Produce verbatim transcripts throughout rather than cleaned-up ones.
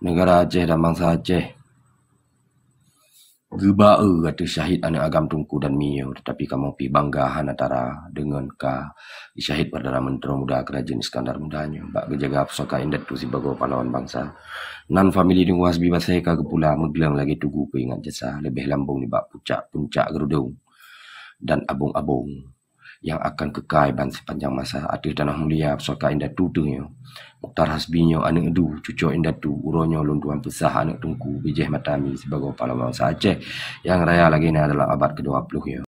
Neugara Aceh dan bansa Aceh geuba-e ateueh syahid aneuëk agam Teungku dan Mio, teutapi kamoe pih bangga hana tara deungon ka syahid perdana menteri muda Keurajeuen Iskandar Muda nyoe bak geujaga pusaka indatu sibagoe pahlawan bansa. Nan famili Teungku Hasbi Basée ka geupula meugleueng lagée tugu peuingat jasa leubeh lambong nibak pucak-pucak geurudong dan abong-abong nyang akan keukai ban sipanjang masa ateueh tanah mulia pusaka indatu teuh nyoe. Mukhtar Hasbi nyoe aneuëk du cucoe indatu, uroe nyoe lôn tuan peusah aneuëk Teungku Bijéh Mata Mi sibagoe pahlawan bansa Aceh nyang raya lagée na dalam abad kedua puluh nyoe.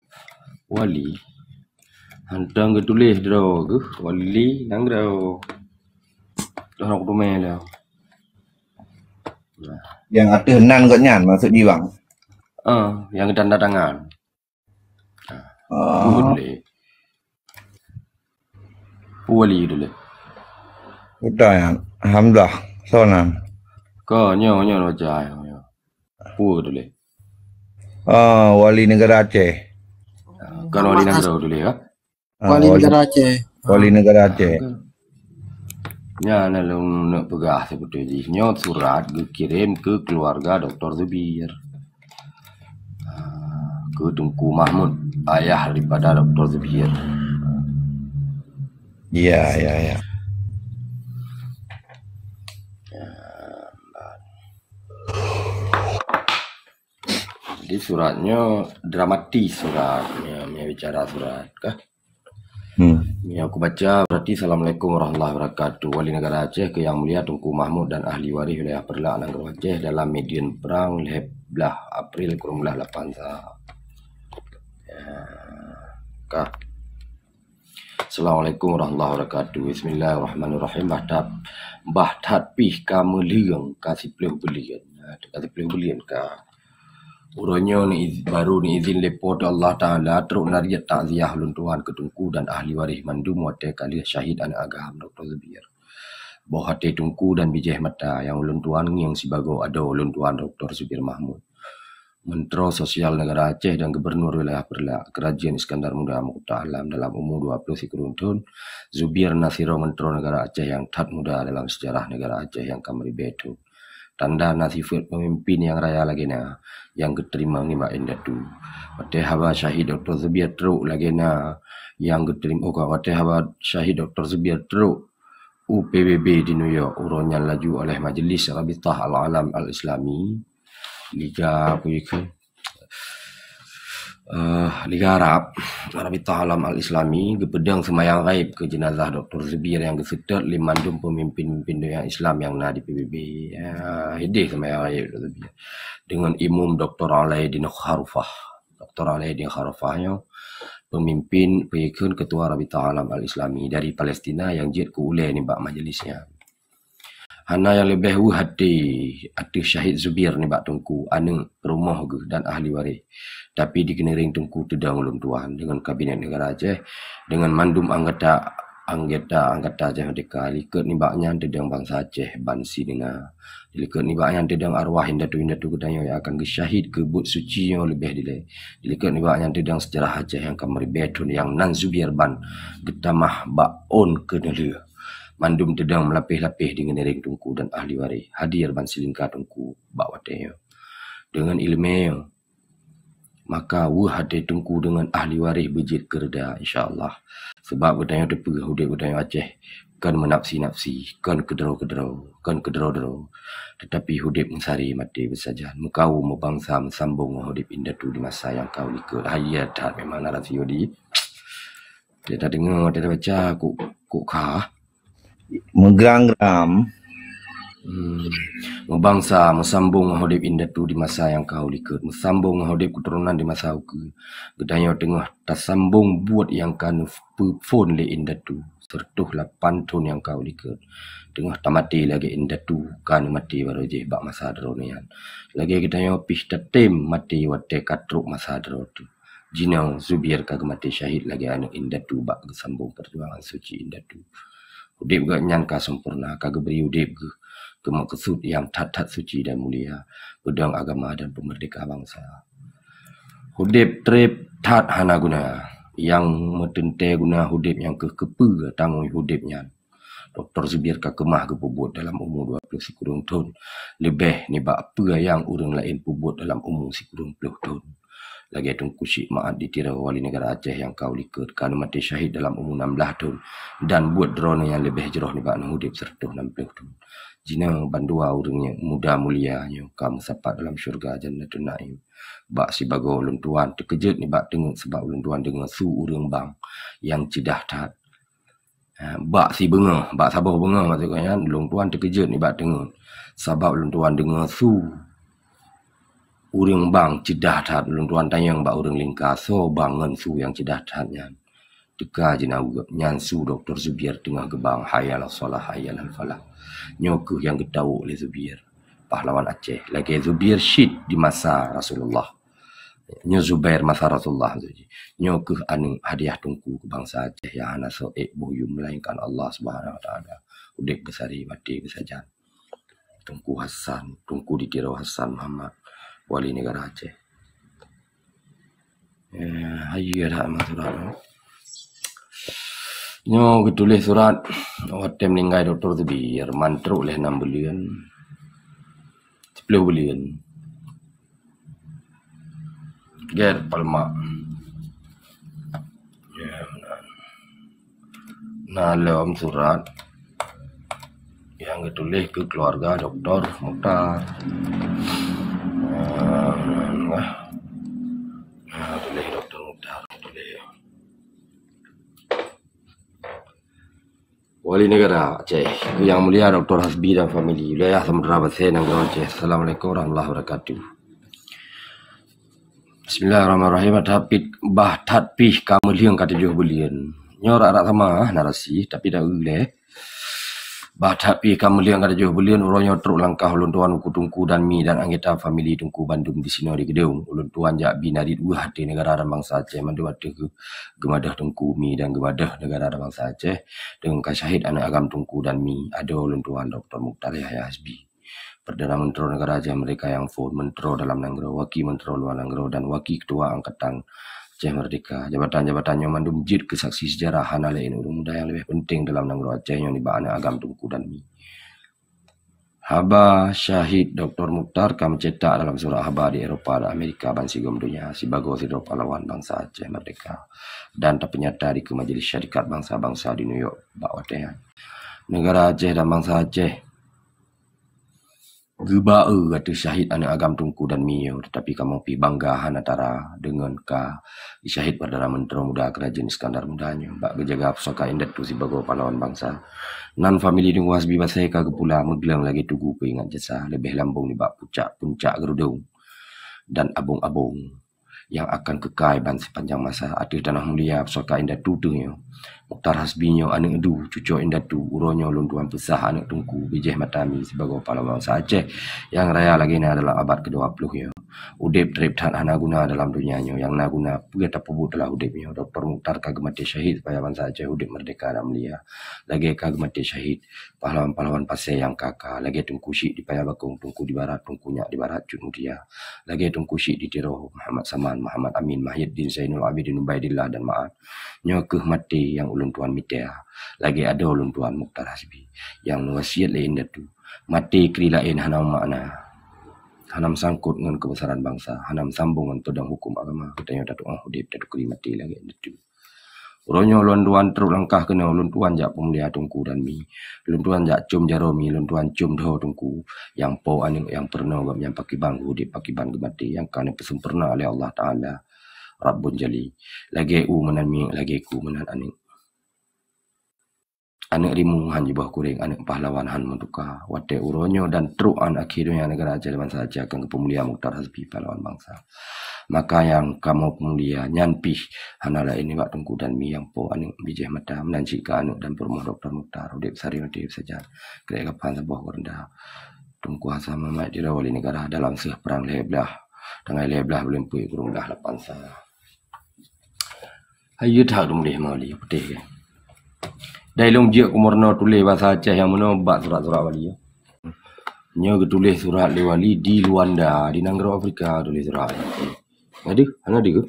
Wali, hantong geutuléh droe geuh, Wali Nanggroe. Dah nak kutumé lé. Nyang ateueh nan gobnyan maksud jiwang. Ah, nyang tanda tangan. Ah, Boleh. Boleh dulu. Udah ya. Alhamdulillah. Sonan. Kau nyo nyo baca nyo. Pue dulu. Ah, Wali Negara Aceh. Kan Wali Negara dulu ya. Ah, Wali Negara Aceh. Wali Negara Aceh. Nyan lôn nak peugah seperti jih. Nyoe surat geukirém keu keluarga Doktor Zubir. Ah, keu Teungku Mahmud, ayah daripada Doktor Zubir. Ya, ya, ya. Jadi suratnya dramatis suratnya, punya bicara surat kah? Hmm. Yang aku baca berarti, Assalamualaikum warahmatullahi wabarakatuh. Wali Negara Aceh ke yang mulia Teungku Mahmud dan ahli waris wilayah Peureulak Nanggroe Aceh dalam Medan Perang lhèe blah April kurang blah lapan sa. Ya, kah. Assalamualaikum warahmatullahi wabarakatuh. Bismillahirrahmanirrahim. Bah that, bah that pih ka meuleueng ka siplôh buleuen. Nah, ka siplôh buleuen ka. Uroe nyoe ni iz-, baru ni izin lé Po teu Allah Taala trok neuriet takziah ulôn tuan keu Teungku dan ahli waris mandum watèe ka lheueh syahid aneuk agam Doktor Zubir. Boh até Teungku dan Bijéh Mata nyang ulôn tuan ngieng sibagoe adoe ulôn tuan Doktor Zubir Mahmud, Menteri Sosial Negara Aceh dan Gubernur Wilayah Peureulak Keurajeuen Iskandar Muda Mahkota Alam dalam umu dua ploh sikureueng thon. Zubir na sidroe Menteri Negara Aceh nyang that muda dalam sejarah negara Aceh nyang ka meuribèe thon. Tanda na sifeuet peumimpin nyang raya lagèe na nyang geuteurimong nibak indatu. Watèe haba syahid Doktor Zubir trok lagèe na nyang geuteurimong, oh, watèe haba syahid Doktor Zubir trok u P B B di New York, uroe nyan laju oleh Majlis Rabitah Al-Alam Al-Islami, Liga apa ikheun, eh, Liga Arab, Rabitah Alam Al-Islami, geupeudong seumayang gaib keu jeunazah Doktor Zubir nyang geuseutôt lé mandum peumimpin-peumimpin donya Islam nyang na di P B B. Ya, hideh seumayang gaib Doktor Zubir. Deungon Imum Doktor Alaidin Kharufah. Doktor Alaidin Kharufah nyoe peumimpin, peue ikheun, Ketua Rabitah Alam Al-Islami dari Palestina nyang jeuet keu ulèe nibak majlis nyan. Hana nyang leubeh weueh até ateueh syahid Zubir nibak Teungku, aneuk, peurumoh geuh dan ahli waréh. Tapi di keuneuréng Teungku teudong ulôn tuan deungon Kabinet Negara Aceh, deungon mandum anggota, anggota, anggota Aceh Merdeka, likot nibak nyan teudong bansa Aceh ban sineuna. Di likot nibak nyan teudong arwah indatu-indatu geutanyoe nyang akan geusyahid keu buet suci nyoe leubeh dilèe. Di likot nibak nyan teudong seujarah Aceh nyang ka meuribèe thon nyang nan Zubir ban geutamah bak ôn keuneulheueh. Mandum teudong meulapéh-lapéh di keuneuréng Teungku dan ahli waréh hadir ban silingka Teungku bak watèe nyoe. Deungon iéleumé nyoe, maka weueh até Teungku deungon ahli waréh beujeuet keu reuda, insya Allah. Sabab geutanyoe teupeue udép geutanyoe Aceh kon meunafsi-nafsi, kon keudroe-keudroe, kon keudroe-droe, teutapi udép meusari maté beusajan, meukawöm meubansa meusambong ngon udép indatu di masa nyang ka u likot. Hai, ya that memang narasi Yodi. Dia tadeungoe, dia tabaca, kok, kok ka. Meugram-gram. Hmm. Meubansa, meusambong ngon udép indatu di masa nyang ka u likot, meusambong ngon udép keuturonan di masa ukeue. Geutanyoe teungoh tasambong buet nyang ka neupeuphon lé indatu, seureutôh lapan thon nyang ka u likot. Teungoh tamaté lagèe indatu ka neumaté barô jih bak masa droeneuh nyan. Lagèe geutanyoe pih tatém maté watèe ka trok masa droe teuh. Jinoe Zubir ka geumaté syahid lagèe aneuk indatu bak geusambong peujuangan suci indatu. Udép geuh nyan ka sempurna, ka geubri udép geuh keu meukeusut nyang that-that suci dan mulia, peudong agama dan peumeurdeka bansa. Udép trép that hana guna, nyang meuteuntèe guna udép nyan keuh keupeue tangui udép nyan. Doktor Zubir ka keumah geupeubuet dalam umu dua ploh sikureueng thon, leubeh nibak peue nyang ureuëng laén peubuet dalam umu sikureueng ploh thon. Lagée Teungku Syik Ma'at di Tiro, wali negara Aceh nyang ka u likot, ka neumaté syahid dalam umu nam blaih thon, dan buet droeneuh nyang leubeh jroh nibak neuh udeb siratoh nam ploh thon. Jinoe bandua ureuëng nyang muda mulia nyoe ka meusapat dalam syeuruga Jannatun Naim. Bak sibagoe ulôn tuan teukeujot nibak teungeut, sabab ulôn tuan deungoe su ureuëng bang nyang ceudah that. Ha, bak sibeungoh, bak saboh beungoh maksud nyan, ulôn tuan teukeujot nibak teungeut. Sabab ulôn tuan deungoe su ureuëng bang ceudah that, ulôn tuan tanyong bak ureuëng lingka, soe bang ngon su nyang ceudah that nyan. Teuka jinoe nyan su Doktor Zubir teungoh geubang, "Hayya 'alas shalah, hayya 'alal falah." Nyoe kheueh nyang geutawök lé Zubir, pahlawan Aceh. Lagée Zubir syit di masa Rasulullah. Nyoe Zubair masa Rasulullah. Nyoe kheueh aneuëk hadiah Teungku keu bansa Aceh nyang hana soe ék boh yum melainkan Allah Subhanahu Wa Taala. Udeb beusari, maté beusajan. Teungku Hasan, Teungku di Tiro Hasan Muhammad, wali negara Aceh. Eh, hayeue that meusurat nyoe. Nyoe geutuléh surat watée meuninggai Doktor Zubir, man trok lhée nam buleuen, siploh buleuen. Ger Palma. Ya, meunan. Na lom surat nyang geutuléh keu keuluwarga Doktor Mukhtar. Ah, meunan lah. Nah, tuléh Doktor Mukhtar, tuléh. Wali Negara Aceh, Yang Mulia Doktor Hasbi dan famili, wilayah Samudra Pasai, Nanggroe Aceh. Assalamualaikum warahmatullahi wabarakatuh. Bismillahirrahmanirrahim. Bah that pih, bah that pih ka meulhieng ka tujoh buleuen. Nyoe rak-rak sama narasi, tapi dak ulée. Bah that pih ka meulhieng ka tujoh buleuen, uroe nyoe trok langkah ulôn tuan ukeue Teungku dan Mi dan anggota famili Teungku bandum disinoe di Geudong. Ulôn tuan jak bi narit weueh até negara dan bansa Aceh mandum ateueh geu-, geumadöh Teungku, Mi dan geumadöh negara dan bansa Aceh. Deungon ka syahid aneuëk agam Teungku dan Mi, adoe ulôn tuan Doktor Mukhtar Yahya Hasbi, Perdana Menteri Negara Aceh Merdeka nyang phon, Menteri Dalam Nanggroe, Wakil Menteri Luar Nanggroe, dan Wakil Ketua Angkatan Aceh Merdeka. Jabatan-jabatan nyoe mandum jeuet keu saksi sejarah hana laén ureuëng muda nyang leubeh peunteng dalam nanggroe Aceh nyoe nibak aneuëk agam Teungku dan Mi. Haba syahid Doktor Mukhtar ka meucetak dalam surat haba di Eropa dan Amerika bansigom donya sibagoe sidroe pahlawan bansa Aceh Merdeka dan tapeunyata dikeue Majelis Syarikat Bansa-Bansa di New York bak watée nyan. Negara Aceh dan bansa Aceh geuba-e ateueh syahid aneuëk agam Teungku dan Mi nyoe, teutapi kamoe pih bangga hana tara deungon ka syahid Perdana Menteri Muda Keurajeuen Iskandar Muda nyoe bak geujaga pusaka indatu sibagoe pahlawan bansa. Nan famili Teungku Hasbi Pasai ka geupula meugleueng lagée tugu peuingat jasa leubeh lambong nibak pucak-pucak Geurudong dan abong-abong nyang akan keukai ban sipanjang masa ateueh tanah mulia pusaka indatu teuh nyoe. Mukhtar Hasbi nyoe aneuëk du, cucoe indatu, uroe nyoe lôn tuan peusah aneuëk Teungku Bijéh Mata Mi sibagoe pahlawan bansa Aceh nyang raya lagée na dalam abad keudua ploh nyoe. Udeb treb that hana guna dalam donya nyoe, nyang na guna peue tapeubuet dalam udeb nyoe. Doktor Mukhtar ka geumaté syahid supaya bansa Aceh udeb meurdeka dan mulia, lagée ka geumaté syahid pahlawan-pahlawan Pasai nyang ka-ka, lagée Teungku Syik di Paya Bakong, Teungku di Barat, Teungku Nyak di Barat, Cut Mutia, lagée Teungku Syik di Tiro, Muhammad Saman, Muhammad Amin, Mahyuddin, Zainul Abidin, Ubaidillah dan Ma'at. Nyoe kheueh maté nyang ulôn tuan mita, lagée adoe ulôn tuan Mukhtar Hasbi nyang neuwasiet lé indatu. Maté keu laén hana makna, hana meusangkot ngon keubeusaran bansa, hana meusambong ngon peudong huköm agama. Geutanyoe tatuoh udeb, tatukri maté lagée indatu. Uroe nyoe lôn tuan trok langkah keunoe, lôn tuan jak peumulia Teungku dan Mi. Lôn tuan jak com jaroe Mi, lôn tuan com dhoe Teungku. Nyang po aneuëk nyang peurunoe gobnyan pakriban geuudeb pakriban geumaté, nyang ka neupeuseumpurna lé Allah Taala Rabbun Jali. Lagée u meunan miet, lagée ku meunan aneuëk. Aneuëk rimueng han jiboh kuréng, aneuëk pahlawan han meutuka. Watée uroe nyoe dan trok an akhé donya, negara Aceh dan bansa Aceh akan geupeumulia Mukhtar Hasbi pahlawan bansa. Maka nyang kamoe peumulia nyan pih hana laén nibak Teungku dan Mi nyang po aneuëk Bijéh Mata, meunan cit ka aneuëk dan peurumoh Doktor Mukhtar, udeb sari maté beusajan. Krek kapan saboh geureunda. Teungku Hasan Muhammad Tiro, wali negara dalam seuh prang lhée blaih, tanggai lhée blaih buleuen peuet, kureueng blaih lapan sa. Hayeue that teumuléh mawali putéh, kan? Dai lôn jeuet keu meurunoe tuléh basa Aceh nyang meunoe bak surat-surat wali, ya. Nyoe geutuléh surat lé wali di Luanda, di nanggroe Afrika tuléh surat. Aduh, hana deuh.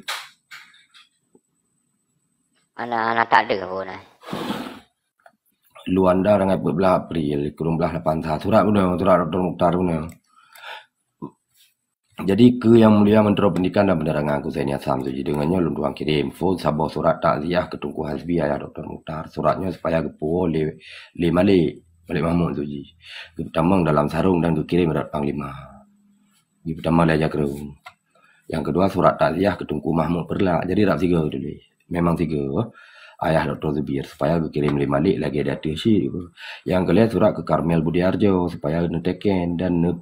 Hana, hana tak deuh pun, eh. Luanda tanggai peuet blah April, kureueng blah lapan sa. Surat beuna, surat Doktor Mukhtar beuna. Jadi, keu Yang Mulia Menteri Pendidikan dan Penerangan Hussein Hasan Suji, deungon nyoe lôn tuan kirém phon saboh surat takziah keu Teungku Hasbi, ayah Doktor Mukhtar. Surat nyoe supaya geupuwoe lé, lé Malik, Malik Mahmud Suji. Geutamong dalam sarong dan geukirém rot Panglima. Geutamong lé Jakreung. Yang kedua, surat takziah keu Teungku Mahmud Peureulak. Jadi, rab sigoe tuléh. Memang sigoe, ayah Doktor Zubir, supaya geukirém lé Malik lagée di ateueh cit. Yang keulhèe, surat keu Karmel Budiarjo, supaya neuteken dan ne-,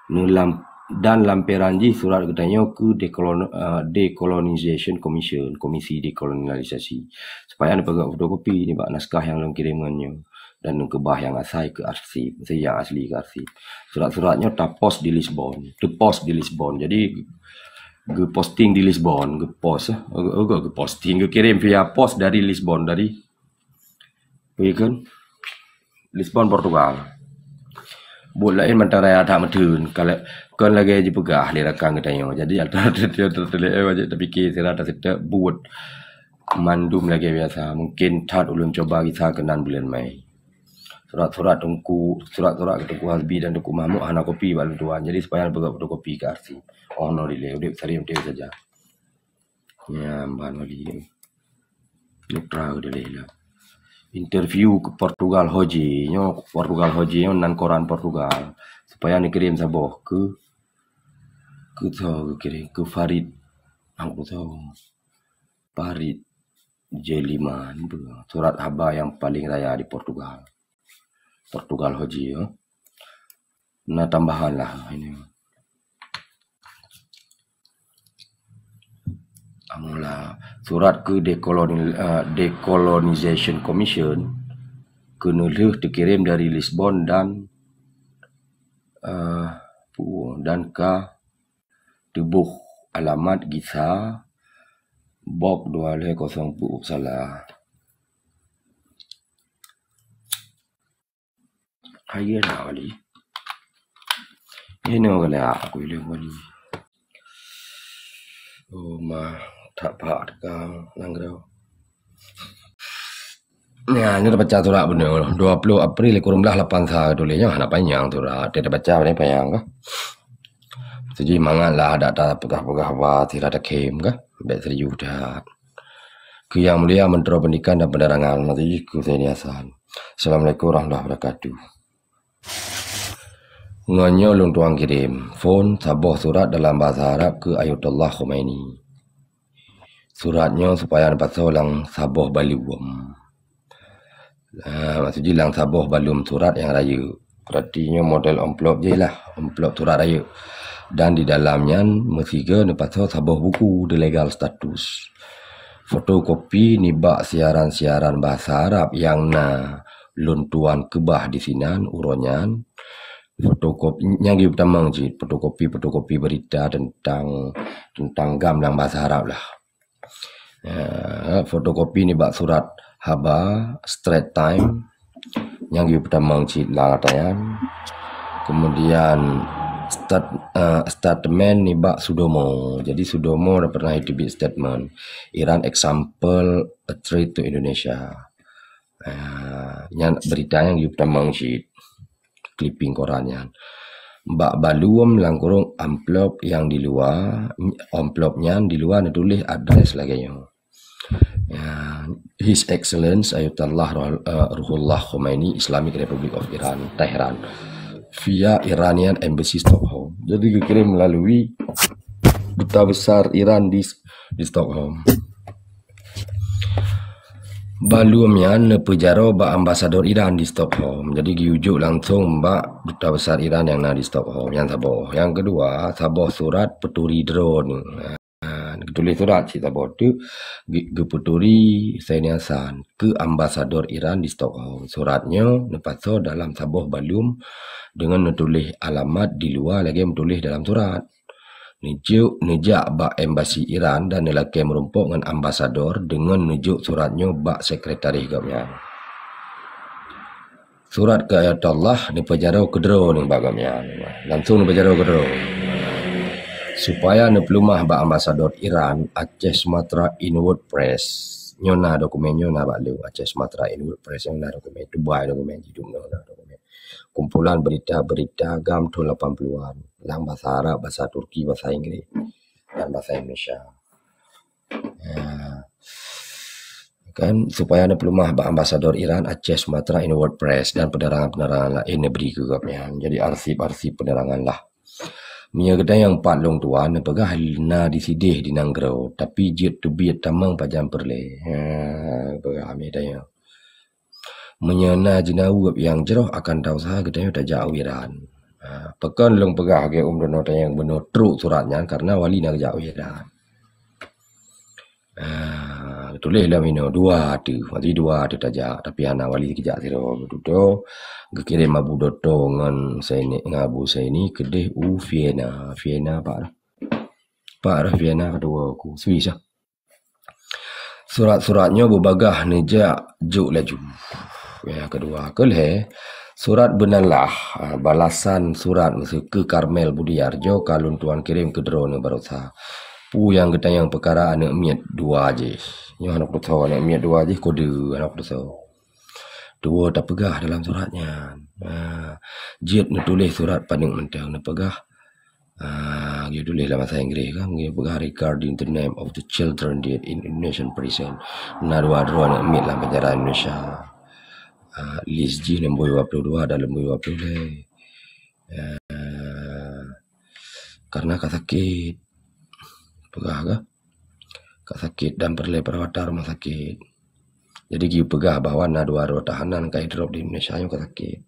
neulam-, dan lamperan jih surat geutanyoe keu dekolon-, eh, Decolonization Commission, Komisi Dekolonialisasi, supaya neupeugah fotokopi nibak naskah nyang lôn kirém ngon nyoe dan neukeubah nyang asai keu arsip, maksudnya nyang asli keu arsip. Surat-surat nyoe tapos di Lisbon, teupost di Lisbon. Jadi, geuposting di Lisbon, geupost, eh, geu-, geu-, geuposting, geukirém via pos dari Lisbon, dari, apa ya kan? Lisbon, Portugal. Buet laén mantong raya that meutheun, kalau kon lagée jipeugah lé rakan geutanyoe. Jadi, ata teutuléh, eh, wajéb tapike sira taseutôt buet mandum lagée biasa. Mungkin that ulôn cuba gisa keunan buleuen Mei. Surat-surat Teungku, surat-surat keu Teungku Hasbi dan Teungku Mahmud hana kopi bak lôn tuan. Jadi, supaya neupeugah fotokopi keu arsip. Oh, no delay, udép sari udép saja. Nyan ban wali. Neutral delay lah. Interview keu Portugal Hoje. Nyoe Portugal Hoje nyoe nan koran Portugal. Supaya neukirém saboh keu, keu soe geukirém, keu Farid. Aku soe. Farid J lima. Surat haba nyang paleng raya di Portugal. Portugal Hoje, ya. Na tambahan lah ini. Amula surat keu dekoloni-, eh, Decolonization Commission keuneulheueh teukirém dari Lisbon dan, eh, pu-, dan ka teuboh alamat gisa box dua lhèe kosong peuet Uppsala. Hai na wali. Inoe galak aku ileng wali. Oh ma, that pat ka nanggroe. Nyan, nyoe tabaca surat beuneuh. Dua puluh April kureueng blah lapan sa tuléh nyoe, hana panyang surat. Dia tabaca paling panyang kah? Jadi mangat lah adak tapeugah-peugah haba sira takhém kah? Bèk serius that. Keu Yang Mulia Menteri Pendidikan dan Penerangan, maksud jih keu Zaini Hasan. Assalamualaikum warahmatullahi wabarakatuh. Ngon nyoe lôn tuan kirém phon saboh surat dalam bahasa Arab keu Ayatollah Khomeini. Surat nyoe supaya neupasoe lam saboh baluem. Ah, maksud jih lam saboh baluem surat nyang rayeuk. Berarti nyoe model amplop jih lah, amplop surat rayeuk. Dan di dalam nyan meusigoe neupasoe saboh buku The Legal Status. Fotokopi nibak siaran-siaran bahasa Arab nyang na lôn tuan keubah di sinan uroe nyan. Fotokopi nyang geutamong cit, fotokopi-fotokopi berita tentang, tentang GAM lam bahasa Arab lah. Ya, fotokopi nibak surat haba Straits Times nyang geutamong cit lam ata nyan. Kemudian stat-, eh, statement nibak Sudomo. Jadi Sudomo dah pernah teubiet statement, Iran example a threat to Indonesia. Ah, nyan berita nyang geutamong cit, clipping koran nyan. Bak baluem lam kurong amplop nyang di luwa, amplop nyan di luwa neutuléh address lagée nyoe. Ya, His Excellence Ayatollah Ruhul-, eh, Ruhollah Khomeini, Islamic Republic of Iran, Tehran, via Iranian Embassy Stockholm. Jadi geukirém melalui Duta Besar Iran di, di Stockholm. Baluem nyan neupeujaroe bak ambasador Iran di Stockholm. Jadi geuyue jok langsong bak Duta Besar Iran nyang na di Stockholm. Nyang saboh. Nyang keudua, saboh surat peuturi droeneuh. Ha, geutuléh surat cit saboh teuk, geu-, geupeuturi Zaini Hasan keu ambasador Iran di Stockholm. Surat nyoe neupasoe dalam saboh baluem deungon neutuléh alamat di luwa lagée meutuléh dalam surat. Neujok, neujak bak embasi Iran dan neulakée meurumpok ngon ambasador deungon neujok surat nyoe bak sekretaris gobnyan. Surat keu Ayatollah neupeujaroe keudroe nibak gobnyan. Langsong neupeujaroe keudroe. Supaya neupeuleumah bak ambasador Iran, Aceh Sumatra Inward Press. Nyoe na dokumen, nyoe na bak lôn, Aceh Sumatra Inward Press, nyoe na dokumen, Dubai dokumen, hidup nyoe na dokumen. Kumpulan berita-berita GAM thôn lapan puluhan, lam bahasa Arab, bahasa Turki, bahasa Inggris, dan bahasa Indonesia. Ya. Kan, supaya na peulumah bak ambasador Iran, Aceh Sumatra Inward Press, dan penerangan-penerangan laén neubri keu gobnyan. Jadi arsip-arsip penerangan lah. Meunyoe geutanyoe pat lôn tuan, neupeugah na di sideh di nanggroe, tapi jeuet teubiet tamong pajan peureulée. Ha, peugah mi tanyoe. Meunyoe na jinaweueb nyang jroh akan tausaha geutanyoe tajak u Iran. Ha, pakon lôn peugah lagée um droeneuh tanyong bunoe trok surat nyan karena wali na geujak u Iran. Ah, tuléh lam inoe dua ateuh. Maksudnya dua ateuh tajak, tapi hana wali geujak sidroe. Beutôi, geukirém Abu Doto ngon Saini, ngon Abu Saini keudeh u Vienna. Vienna pak dah. Pak dah Vienna kedua ku. Swiss ah. Surat-surat nyoe beubagaih neujak jok laju. Nyang kedua, keu lhée, surat beunan lah, ah, balasan surat meuseu keu Karmel Budiarjo ka lôn tuan kirém keu droeneuh baroesa. Peue nyang geutanyong peukara aneuëk miet dua jih. Nyoe hana kutusoe aneuëk miet dua jih kode hana kutusoe. Dua tapeugah dalam surat nyan. Ha, jeuet neutuléh surat paneuk mantong neupeugah, ha, geutuléh lam bahasa Inggris kan, geupeugah regarding the name of the children dead in Indonesian prison. Na dua droe aneuëk miet lam penjara Indonesia. Ha, list jih lemboe dua puluh dua dan lemboe dua puluh lhée. Ha, karena ka sakét. Peugah kah? Ka sakét dan peureulée perawatan rumah sakét. Jadi geupeugah bahwa na dua droe tahanan ka idrop di Indonesia nyoe ka sakét.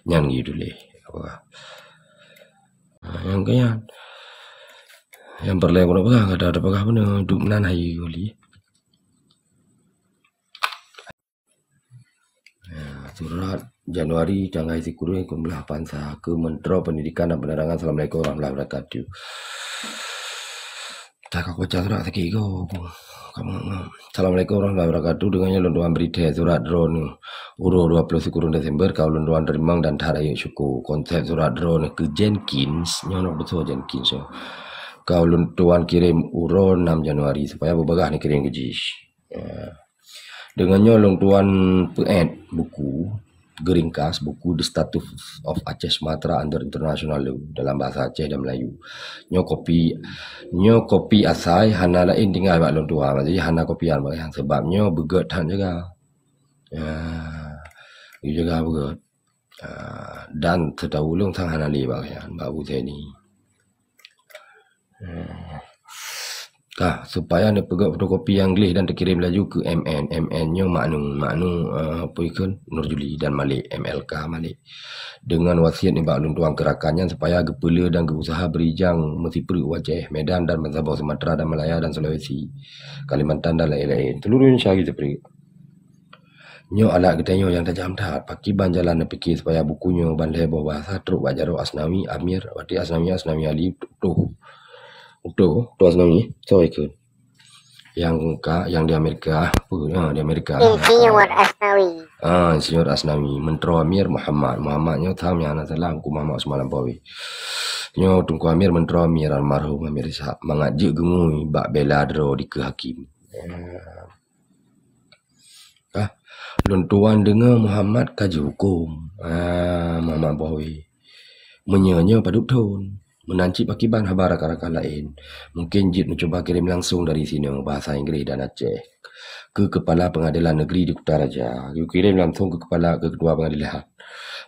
Nyan geutuléh. Peugah. Ha, nyang keu nyan. Nyang peureulée keuneuk peugah, ka tapeugah beuneu, duek meunan hai guli. Ya, surat Januari tanggai sikureueng dua ribu lapan belas keu Menteri Pendidikan dan Penerangan. Assalamualaikum warahmatullahi wabarakatuh. Tak aku baca surat sakit go. Kamu, Assalamualaikum warahmatullahi wabarakatuh. Dengan nyoe lôn tuan bri thée surat droeneuh uroe dua puluh sikureueng Desember ka lôn tuan teurimong dan that rayeuk syukur. Konsep surat droeneuh keu Jenkins, nyoe nyoe beutôi Jenkins nyoe. Ka lôn tuan kirém uroe enam Januari supaya beubagaih neukirém keu jih. Ya. Dengan nyoe lôn tuan peuet buku, geuringkas buku The Status of Aceh Sumatra Under International Law dalam bahasa Aceh dan Melayu. Nyoe kopi, nyoe kopi asai hana laén tinggai bak lôn tuan, jadi hana kopian bak nyan sebab nyoe beugét that jaga. Ya, jaga beugét. Ah, dan seutahu ulôn sang hana lé bak nyan, bak Abu Zaini. Hmm. Ka, supaya neupeugét fotokopi nyang gleh dan teukirém laju keu M N. M N nyoe maknu, maknu, eh, peue kheun Nurjuli dan Malik, M L K Malik. Dengan wasiet nibak lôn tuan keu rakan nyan supaya geupeule dan geuusaha bri jang meusipreuk u Aceh, Medan dan bansaboh Sumatera dan Malaya dan Sulawesi, Kalimantan dan laén-laén. Seuluruh Indonesia geusipreuk. Nyoe alat geutanyoe nyang tajam that. Pakiban jalan neupike supaya buku nyoe ban lhée boh bahasa trok bak jaroe Asnawi, Amir, watée Asnawi, Asnawi Ali, Utoh. Utoh, Utoh Asnawi, soe kheun? Nyang ka, nyang di Amerika, peue? Ha, di Amerika. Insinyur Asnawi. Ah, Insinyur Asnawi. Menteri Amir Muhammad. Muhammad nyoe tham nyang hana salah, Teungku Muhammad Usman Lampawi. Nyoe Teungku Amir, Menteri Amir almarhum Amir Ishak. Mangat jeuet geungui bak bela droe dikeue hakim. Ah, lôn tuan deungoe Muhammad ka jihuköm. Ah, Muhammad Buawi. Meunyoe nyoe padub thon, meunan cit pakiban haba rakan-rakan laén. Mungken jeuet neucuba kirém langsong dari sinoe bahasa Inggris dan Aceh keu Kepala Pengadilan Negeri di Kutaraja. Geukirém langsong keu kepala, keu ketua pengadilan.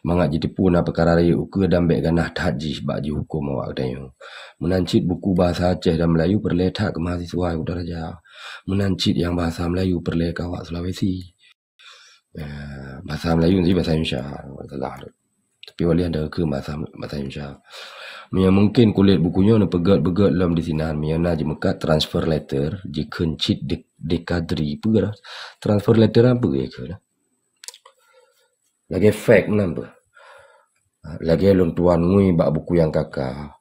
Mangat jiteupeue na peukara rayeuk ukeue dan bék ganah that jih bak jihuköm awak geutanyoe. Meunan cit buku bahasa Aceh dan Melayu peureulée that keu mahasiswa di Kutaraja. Meunan cit nyang bahasa Melayu peureulée keu awak Sulawesi. Eh, bahasa Melayu nyan bahasa Indonesia, salah. Tapi waleh anda keu bahasa, bahasa Indonesia. Meunyoe mungken kulét buku nyoe neupeugét-beugét lom di sinan, meunyoe na jimeukat transfer letter, jikheun cit de-, dekadri, peue lah. Transfer letter apa ya kheun? Lagée fake meunan beuh. Lagée lôn tuan ngui bak buku nyang kaka.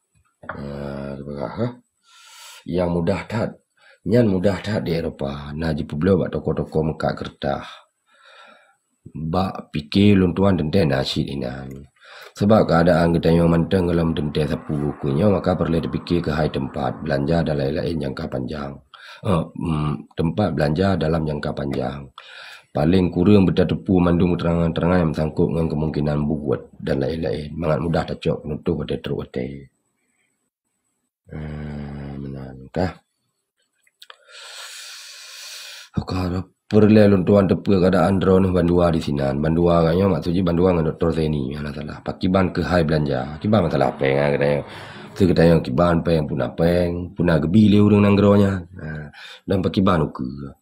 Ah, nyang mudah that. Nyan mudah that di Eropa. Na jipeubloe bak toko-toko meukat keureutah. Bak pike lôn tuan teuntée na cit inan. Sabab keuadaan geutanyoe mantong gohlom teuntée sapeue ukeue nyoe, maka peureulée teupike keuhai teumpat, beulanja dan laén-laén jangka panjang. eh, mm, tempat belanja dalam jangka panjang. Paléng kureueng beutateupeue mandum keterangan-keterangan nyang meusangkot ngon kemungkinan buet dan laén-laén, mangat mudah tacok peunutôh watée trok watée. Ah, meunan kah. Oka, peureulée lôn tuan teupeue keuadaan droeneuh bandua disinan. Bandua nyoe maksud jih bandua ngon Doktor Zaini, hana salah. Pakiban keuhai belanja. Kiban masalah péng, ah, geutanyoe. Seugeutanyoe kiban péng, puna péng, puna geubi lé ureuëng nanggroe nyan. Ah, dan pakiban ukeue.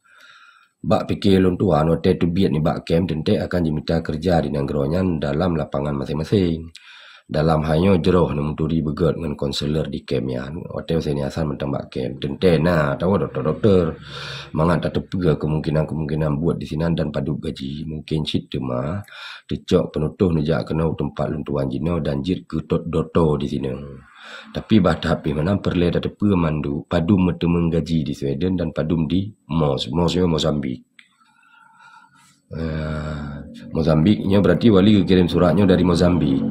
Bak pike lôn tuan, watée teubiet nibak kem teuntée akan jimita keureuja di nanggroe nyan dalam lapangan maséng-maséng. Dalam hai nyoe jroh neumeuturi beugét ngon konselor di kem nyan. Watée Zaini Hasan mantong bak kem, teuntée na atawa dokto-dokto. Mangat tateupeue kemungkinan-kemungkinan buet disinan dan padub gaji. Mungken cit teuma teucok peunutôh neujak keunoe u teumpat lôn tuan jinoe dan jeuet keu dokto disinoe. Tapi bah that pih meunan peureulée tateupeue mandum padub meuteumeung gaji di Sweden dan padub di Moz. Moz nyoe Mozambik. Ah, Mozambik nyoe berarti wali geukirém surat nyoe dari Mozambik.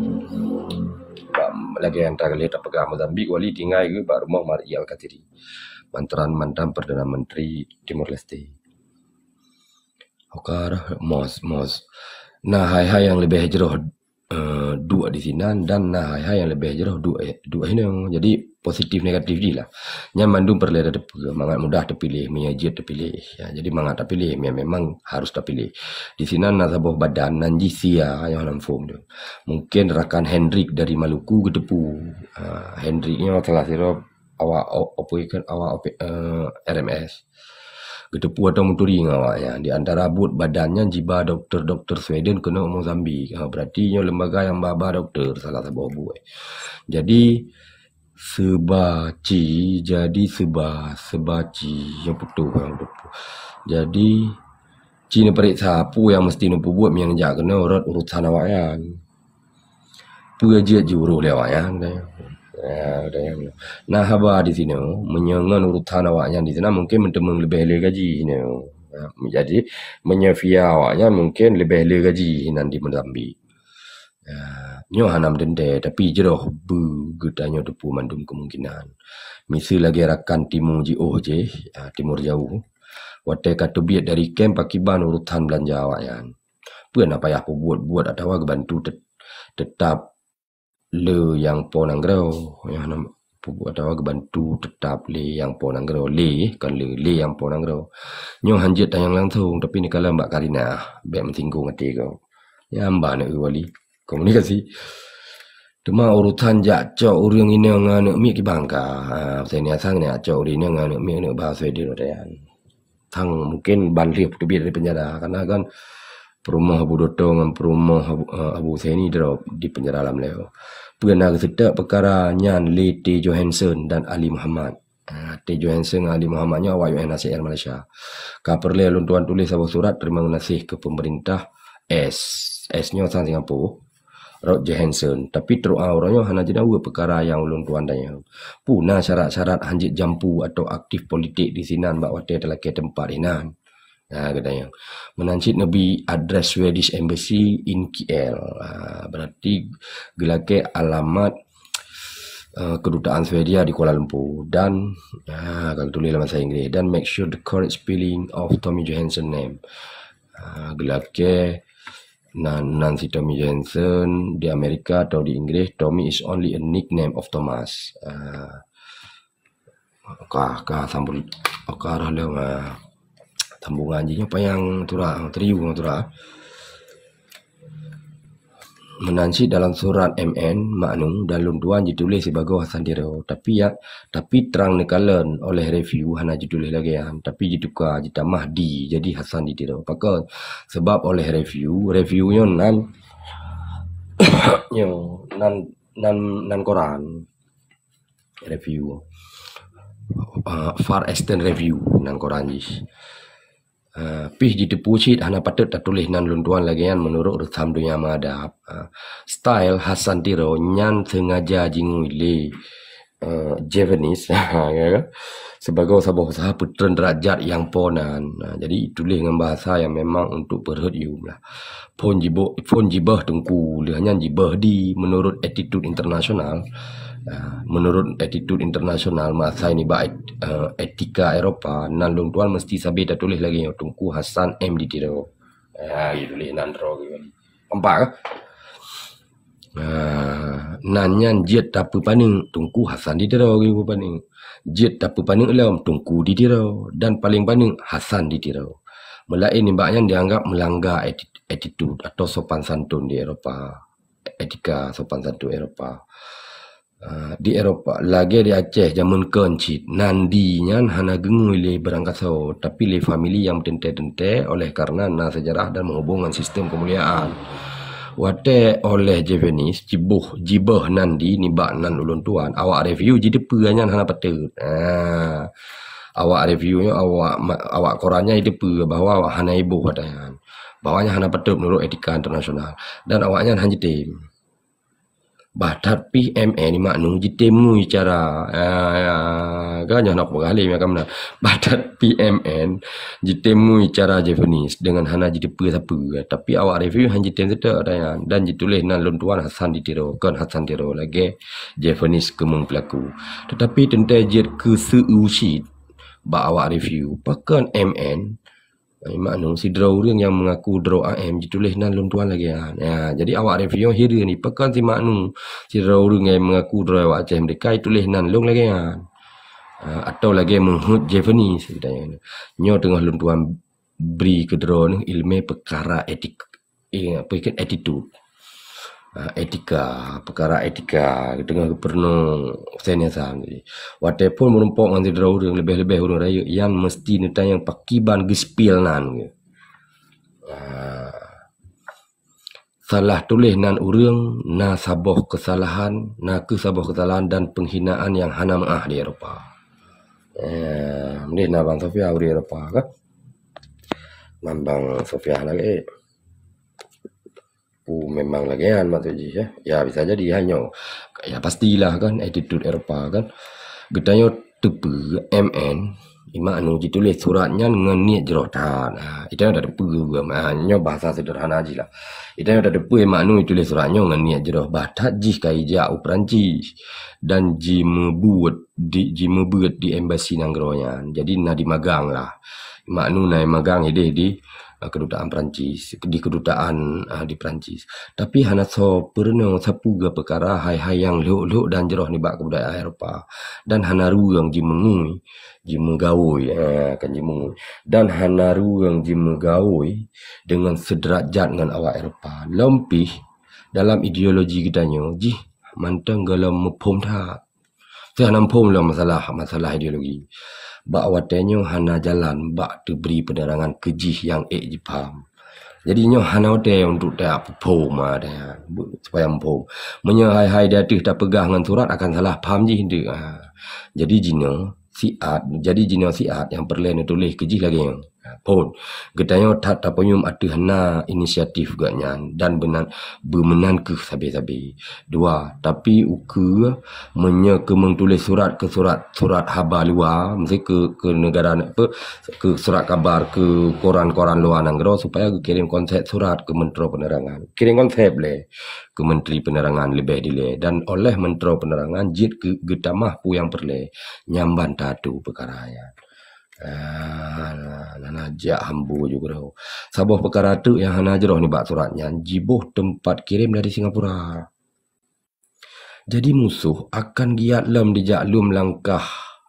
Lagée nyang ka lheueh tapeugah, Mozambik wali tinggai geuh bak rumoh Mari Alkatiri, mantan, mantan Perdana Menteri Timor Leste. Oka, Moz, Moz. Na hai-hai nyang leubeh jroh eh, duek disinan dan na hai-hai nyang leubeh jroh duek, duek hinoe. Jadi positif negatif jih lah. Nyan mandum peureulée tateupeue, mangat mudah teupiléh, meunyoe jeuet teupiléh. Ya, jadi mangat tapiléh, meunyoe memang harus tapiléh. Disinan na saboh badan nan jih sia, nyang lam fom tu. Mungken rakan Hendrik dari Maluku geuteupeue. Ah, Hendrik nyoe salah sidroe awak o-, operasi, awak ope-, eh, R M S. Geuteupeue atau meuturi ngon awaknyan. Di antara buet badan nyan jiba dokto-dokto Sweden keunoe u Mozambik. Ha, berarti nyoe lembaga nyang ba-ba dokto salah saboh buet. Jadi, seuba ci, jadi seuba, seuba ci, nyang putôh, nyang putôh. Jadi, ci neupareksa peue nyang meusti neupeubuet meunyoe neujak keunoe rot urusan awaknyan. Peue jeuet jiurôh lé awaknyan, geutanyoe. Ya, geutanyoe. Na haba di sinoe, meunyoe ngon urusan awaknyan di sinan mungken meuteumeung leubeh le gaji sinoe. Ya, jadi, meunyoe via awaknyan mungken leubeh le gaji sinan di Mozambik. Ya, nyoe hana meuteuntée, tapi jroh beu geutanyoe teupeue mandum kemungkinan. Miseue lagée rakan Timu jiôh jih, ya, Timur Jauh. Watée ka teubiet dari kem pakiban urusan belanja awaknyan. Peue na payah peubuet-buet atawa geubantu tet-, teutap le nyang po nanggroe. Nyoe hana peubuet atawa geubantu teutap le nyang po nanggroe. Le, kon le, le nyang po nanggroe. Nyoe hanjeuet tanyong langsong, tapi neukalon bak karinah, bék meusinggung até gob. Nyan ban eu wali komunikasi. Teuma urusan jak cok ureuëng inong ngon aneuëk miet kiban ka. Ha, Zaini Hasan neujak cok ureuëng inong ngon aneuëk miet, aneuëk bahasa Sweden watée nyan. Tang mungken ban lheueh teubiet dari penjara, karena kan peurumoh Abu Doto ngon peurumoh Abu, eh, Abu Zaini droe di penjara lam leo. Peue na geuseutôt peukara nyan lé T Johansson dan Ali Muhammad. Ah, T Johansson ngon Ali Muhammad nyoe awak U N H C R Malaysia. Ka peureulée lôn tuan tuléh saboh surat teurimong geunaséh keu peumeurintah S. S nyoe sang Singapura. Rot Johansson, tapi trok uroe nyoe hana jeuet na weuek peukara nyang ulôn tuan tanyong. Peue na syarat-syarat hanjeuet jampu atau aktif politik di sinan bak watée teulakée teumpat inan? Na geutanyong. Meunan cit neubi address Swedish Embassy in K L. Ha, berarti geulakée alamat, eh, kedutaan Swedia di Kuala Lumpur dan, ha, ka geutuléh lam bahasa Inggris, dan make sure the correct spelling of Tommy Johansson name. Ha, geulakée nan, nan si Tommy Johansson di Amerika atau di Inggris, Tommy is only a nickname of Thomas. Ah, ka, ka sambung, ka roh lom, ah, sambungan jih nyoe panyang tura, teriu ngon tura. Meunan cit dalam surat M N Maknu dan lôn tuan jituléh sibagoe Hasan Tiro, tapi ya, tapi trang neukalon oleh review hana jituléh lagée nyan, tapi jituka jitamah di jadi Hasan di Tiro. Pakon? Sebab oleh review, review nyoe nan, nyoe nan, nan, nan koran. Review. Ah, Far Eastern Review nan koran jih. Ah, pih jiteupeue cit hana patôt tatuléh nan lôn tuan lagée nyan meunurot reusam donya meuadab. Ah, style Hasan Tiro nyan sengaja jingui lé eh, Javanese, ya kan? Sibagoe saboh usaha peutreun deurajat nyang po nan. Nah, jadi tuléh ngon bahasa nyang memang untuk peurhot yum lah. Phôn jibôh, phôn jibôh teungku, lheueh nyan jibôh di, menurut attitude internasional. Nah, menurut attitude internasional, meuasai nibak et-, eh, etika Eropa, nan lôn tuan meusti sabe tatuléh lagée nyoe, Teungku Hasan M di Tiro. Ah, geutuléh nan droe geuh. Nampak ka? Ah, nan nyan jeuet tapeupaneuk, Teungku Hasan di Tiro geuh peupaneuk. Jeuet tapeupaneuk lom, Teungku di Tiro. Dan paleng paneuk, Hasan di Tiro. Meulaén nibak nyan dianggap meulangga ati-, attitude atau sopan santun di Eropa. Etika sopan santun Eropa. Ah, di Eropa, lagée di Aceh jameun kon cit, nan di nyan hana geungui lé beurangkasoe, tapi lé famili nyang meuteuntée-teuntée oleh karena na seujarah dan meuhubong ngon sistem keumuliaan. Watée oleh Javanese jibôh, jibôh nan di nibak nan ulôn tuan, awak review jiteupeue nyan hana patôt. Ah, awak review nyoe, awak ma-, awak koran nyan jiteupeue bahwa awak hana ibôh ata nyan. Bahwa nyan hana patôt menurut etika internasional. Dan awak nyan hana jitem. Bah that pih M N Imam Nu jitem ngui cara, ah, ya, kan nyoe hana kupeugah lé, ya kan, meunan. Bah that pih M N jitem ngui cara Javanese dengan hana jiteupeue sapeue. Tapi awak review hana jitem seutôt ata nyan dan jituléh nan lôn tuan Hasan di Tiro, kon Hasan Tiro lagée Javanese keumeung peulaku. Tetapi teuntée jeuet keu seu-eu cit bak awak review, pakon M N Imam Nu sidroe ureuëng nyang meungaku droe A M jituléh nan lôn tuan lagée nyan. Ya, jadi awak review hireuen ni, pakon si Imam Nu sidroe ureuëng nyang meungaku droe awak Aceh Merdeka jituléh nan lôn lagée nyan. Ah, atau lagée meuheuet Javanese geutanyoe. Nyoe teungoh lôn tuan bri keu droeneuh iéleumé peukara etik, eh, apa ikut attitude. Ah, etika, peukara etika, teungoh geupeureunoe Husein Hasan tadi. Watée phon meurumpok ngon sidroe ureuëng, leubeh-leubeh ureuëng rayeuk, nyan meusti neutanyong pakiban geuspill nan geuh. Ah, salah tuléh nan ureuëng na saboh keusalahan, na kheueh saboh keusalahan dan peunghinaan nyang hana meuáh di Eropa. Eh, meunan na Bang Sofia di Eropa kan? Nan Bang Sofia lagée. Oh, memang lagée nyan maksud jih, ya. Ya, bisa jadi, ya, nyoe. Ya, pastilah kan, attitude Eropa kan. Geutanyoe teupeue M N, Imam Nu jituléh surat nyan ngon niet jroh that. Ha, geutanyoe tateupeue, ha, nyoe bahasa sederhana jih lah. Geutanyoe tateupeue Imam Nu jituléh surat nyoe ngon niet jroh. Bah that jih ka jijak u Perancis dan jimeubeuet di, jimeubeuet di embasi nanggroe nyan. Jadi na jimagang lah. Imam Nu na jimagang idéh di, eh, kedutaan Perancis, di kedutaan, eh, di Perancis. Tapi hana soe peurunoe sapeue peukara hai-hai nyang lhok-lhok dan jroh nibak keubudayaan Eropa. Dan hana ruweueng jimeungui, jimeugawôi, eh, kan jimeungui. Dan hana ruweueng jimeugawôi deungon seudeurajat ngon awak Eropa. Lom pih dalam ideologi geutanyoe jih mantong gohlom muphom that. Teuh hana muphom lom masalah, masalah ideologi. Bak watée nyoe hana jalan bak teubri peunerangan keu jih nyang ék jipaham. Jadi nyoe hana watée untuk tapeuphom, ah, supaya muphom. Meunyoe hai-hai di ateueh tapeugah ngon surat akan salah paham jih enteuk, ah. Jadi jinoe siat, jadi jinoe siat nyang peureulée neutuléh keu jih lagée nyoe. Phon, geutanyoe that tapeuyuem ateueh na inisiatif gobnyan dan beunan, beumeunan kheueh sabe-sabe. Dua, tapi ukeue meunyoe keumeung tuléh surat keu surat, surat haba luwa, meusti keu, keu neugara, apa, keu surat kabar, keu koran-koran luwa nanggroe, supaya geukirém konsep surat keu Menteri Penerangan. Kirém konsep lé keu Menteri Penerangan leubeh dilée dan oleh Menteri Penerangan jeuet keu geutamah peue nyang peureulée nyang ban tatu peukara nyan. Ah, na, na, na, jak hambo ju keudroe. Saboh peukara teuk nyang hana jroh nibak surat nyan, jiboh teumpat kirém dari Singapura. Jadi musoh akan giat lom dijak lom langkah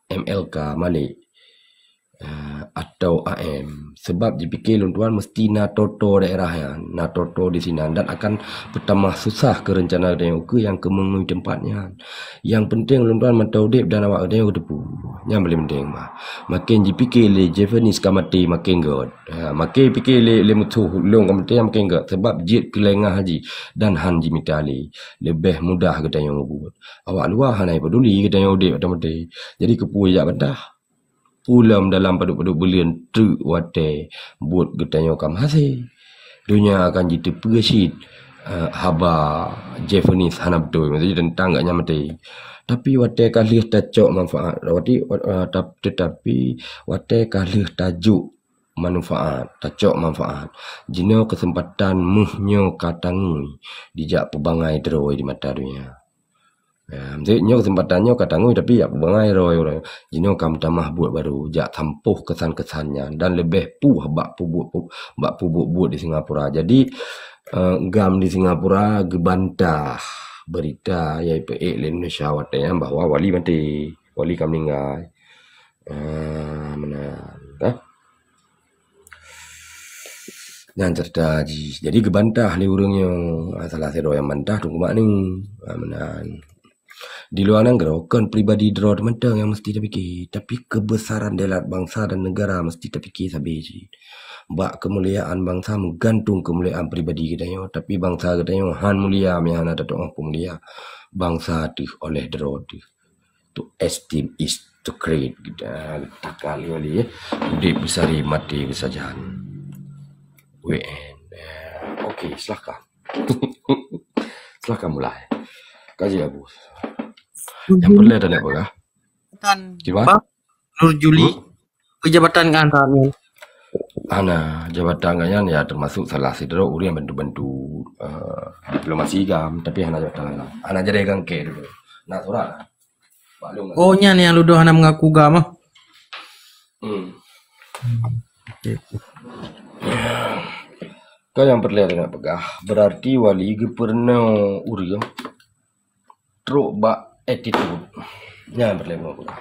M L K Malik, ah, atau A M. Sebab jipike lôn tuan meusti na toto daerah nyan, na toto di sinan dan akan peutamah susah keu reuncana geutanyoe ukeue nyang keumeung ngui teumpat nyan. Nyang peunteng lôn tuan mantong udeb dan awak geutanyoe geuteupeue. Nyan paléng peunteng bah. Maken jipike lé Javanese ka maté maken gét. Ha, maken jipike lé, lé musoh lôn ka maté maken gét. Sebab jeuet keu lengah jih dan han jimita lé. Leubeh mudah geutanyoe mubuet. Awak luwa hana jipeuduli geutanyoe udeb atau maté. Jadi keupeue jak bantah? Peue lom dalam padub-padub buleuen treuk watée buet geutanyoe ka meuhase. Donya akan jiteupeue cit eh, haba Japanese hana beutôi, maksudnya teuntang gobnyan maté. Tapi watèe ka lheueh tacok manfaat, watèe, eh, tap-, tetapi watèe ka lheueh tajok manfaat, tacok manfaat, jinoe keuseumpatan méuh nyoe ka tangui dijak peubangai droe di mata donya. Ya, maksud nyoe keuseumpatan nyoe ka tangui, tapi jak peubangai droe uroe. Jinoe ka meutamah buet barô, jak sampôh keusan-keusan nyan dan leubeh puih bak peubuet, bak peubuet-buet di Singapura. Jadi, eh, GAM di Singapura geubantah beurita nyang ipeuék lé Indonesia watèe nyan bahwa Wali maté, Wali ka meuninggai. Ah, meunan, eh. Nyan ceurita jih. Jadi geubantah lé ureueng nyoe, ah, salah sidroe nyang bantah Teungku Makni. Ah, meunan. Di luwa nanggroe kon pribadi droe teuh mantong nyang meusti tapike, tapi keubeusaran deulat bansa dan neugara meusti tapike sabe cit. Bak keumuliaan bansa meugantung keumuliaan pribadi geutanyoe, tapi bansa geutanyoe han mulia meunyo hana tatu'oh peumulia bansa teuh oleh droe teuh. To esteem is to create. Kita takal kali ya. Udép beusari, maté beusajan. W N. Eh, okey, silahkan. Silahkan mulai. Kaji Abu. Yang perlu ada nak peugah? Tan. Gimana? Nur Juli. Hmm? Peujabatan ngon saat nyan. Hana, jabatan gobnyan ya termasuk salah sidroe ureueng bantu-bantu, eh, diplomasi GAM, tapi hana jabatan langsung. Hana jadi gangke dulu. Nah, surat lah. Maklum lah. Oh, nyan nyang ludoh hana mengaku GAM ah. Hmm. Okey. Kan nyang peureulèe nak peugah, berarti Wali geupeurunoe ureueng trok bak attitude. Nyan peureulèe nak peugah.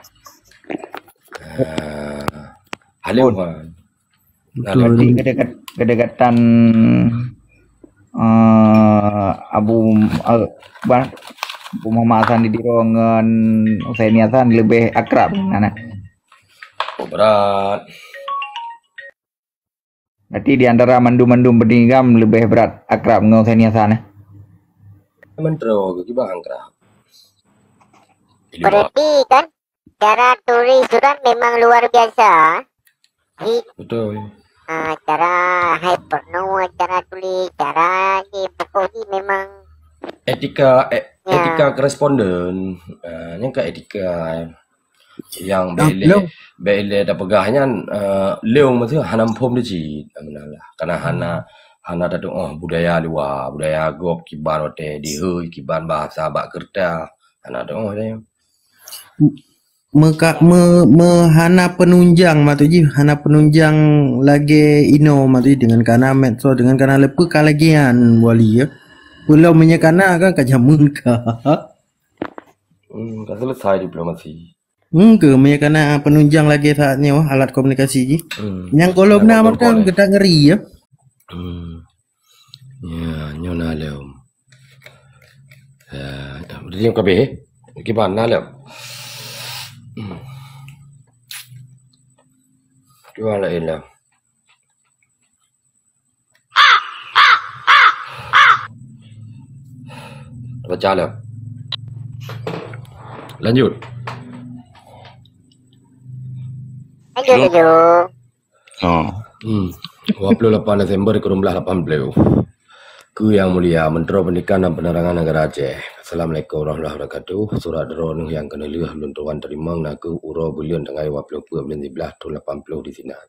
Ah, haleuh. Nah, betul. Berarti kedeket-, kedekatan, eh, Abu, eh, bah, Abu Muhammad Hasan di Tiro ngon Husaini Hasan leubeh akrab, nah, nah. Oh, berat. Berarti di antara mandum-mandum petinggi GAM leubeh brat akrab ngon Husaini Hasan, eh? Menteri ke kiban akrab. Berarti kan cara tulis surat memang luar biasa. Hi-, betul. Ah, cara hai peurunoe, cara tulis, cara ni pokok ni memang etika, e-, ya. Etika koresponden. Ah, nyan ka etika. Nyang bèk ilèe, bèk ilèe tapeugah nyan, eh, lôn meuseue hana muphom di cit. Alhamdulillah. Karena hana, hana tatu'oh budaya luwa, budaya gob kiban watèe dihôi, kiban bahasa bak keureuta. Hana tatu'oh nyan. Meuka-, me-, me-, hana peununjang maksud jih, hana peununjang lagèe inoe maksud jih, dengan kana medsos, dengan kana leupeu ka lagèe nyan, Wali, ya. Peulom meunyo kana kan ka jameun ka. Hmm, ka selesai diplomasi. Hmm, keu meunyo kana peununjang lagèe saat nyoe alat komunikasi jih. Hmm. Nyang gohlom na mantong geutak ngeri, ya. Hmm. Ya, nyoe na lom. Ya, jadi nyang kabeh, eh? Kiban na lom. Hmm. Kiban laén lom. Baca lah. Lanjut. Lanjut, lanjut. Oh. Hmm. Dua puluh lapan Desember dua ribu lapan belas. Keu Yang Mulia Menteri Pendidikan dan Penerangan Negara Aceh. Assalamualaikum warahmatullahi wabarakatuh. Surat droeneuh nyang keunileuh lôn tuan teurimong nakeuh uroe buleuen tanggai dua puluh peuet buleuen siblaih thon lapan puluh di sinan.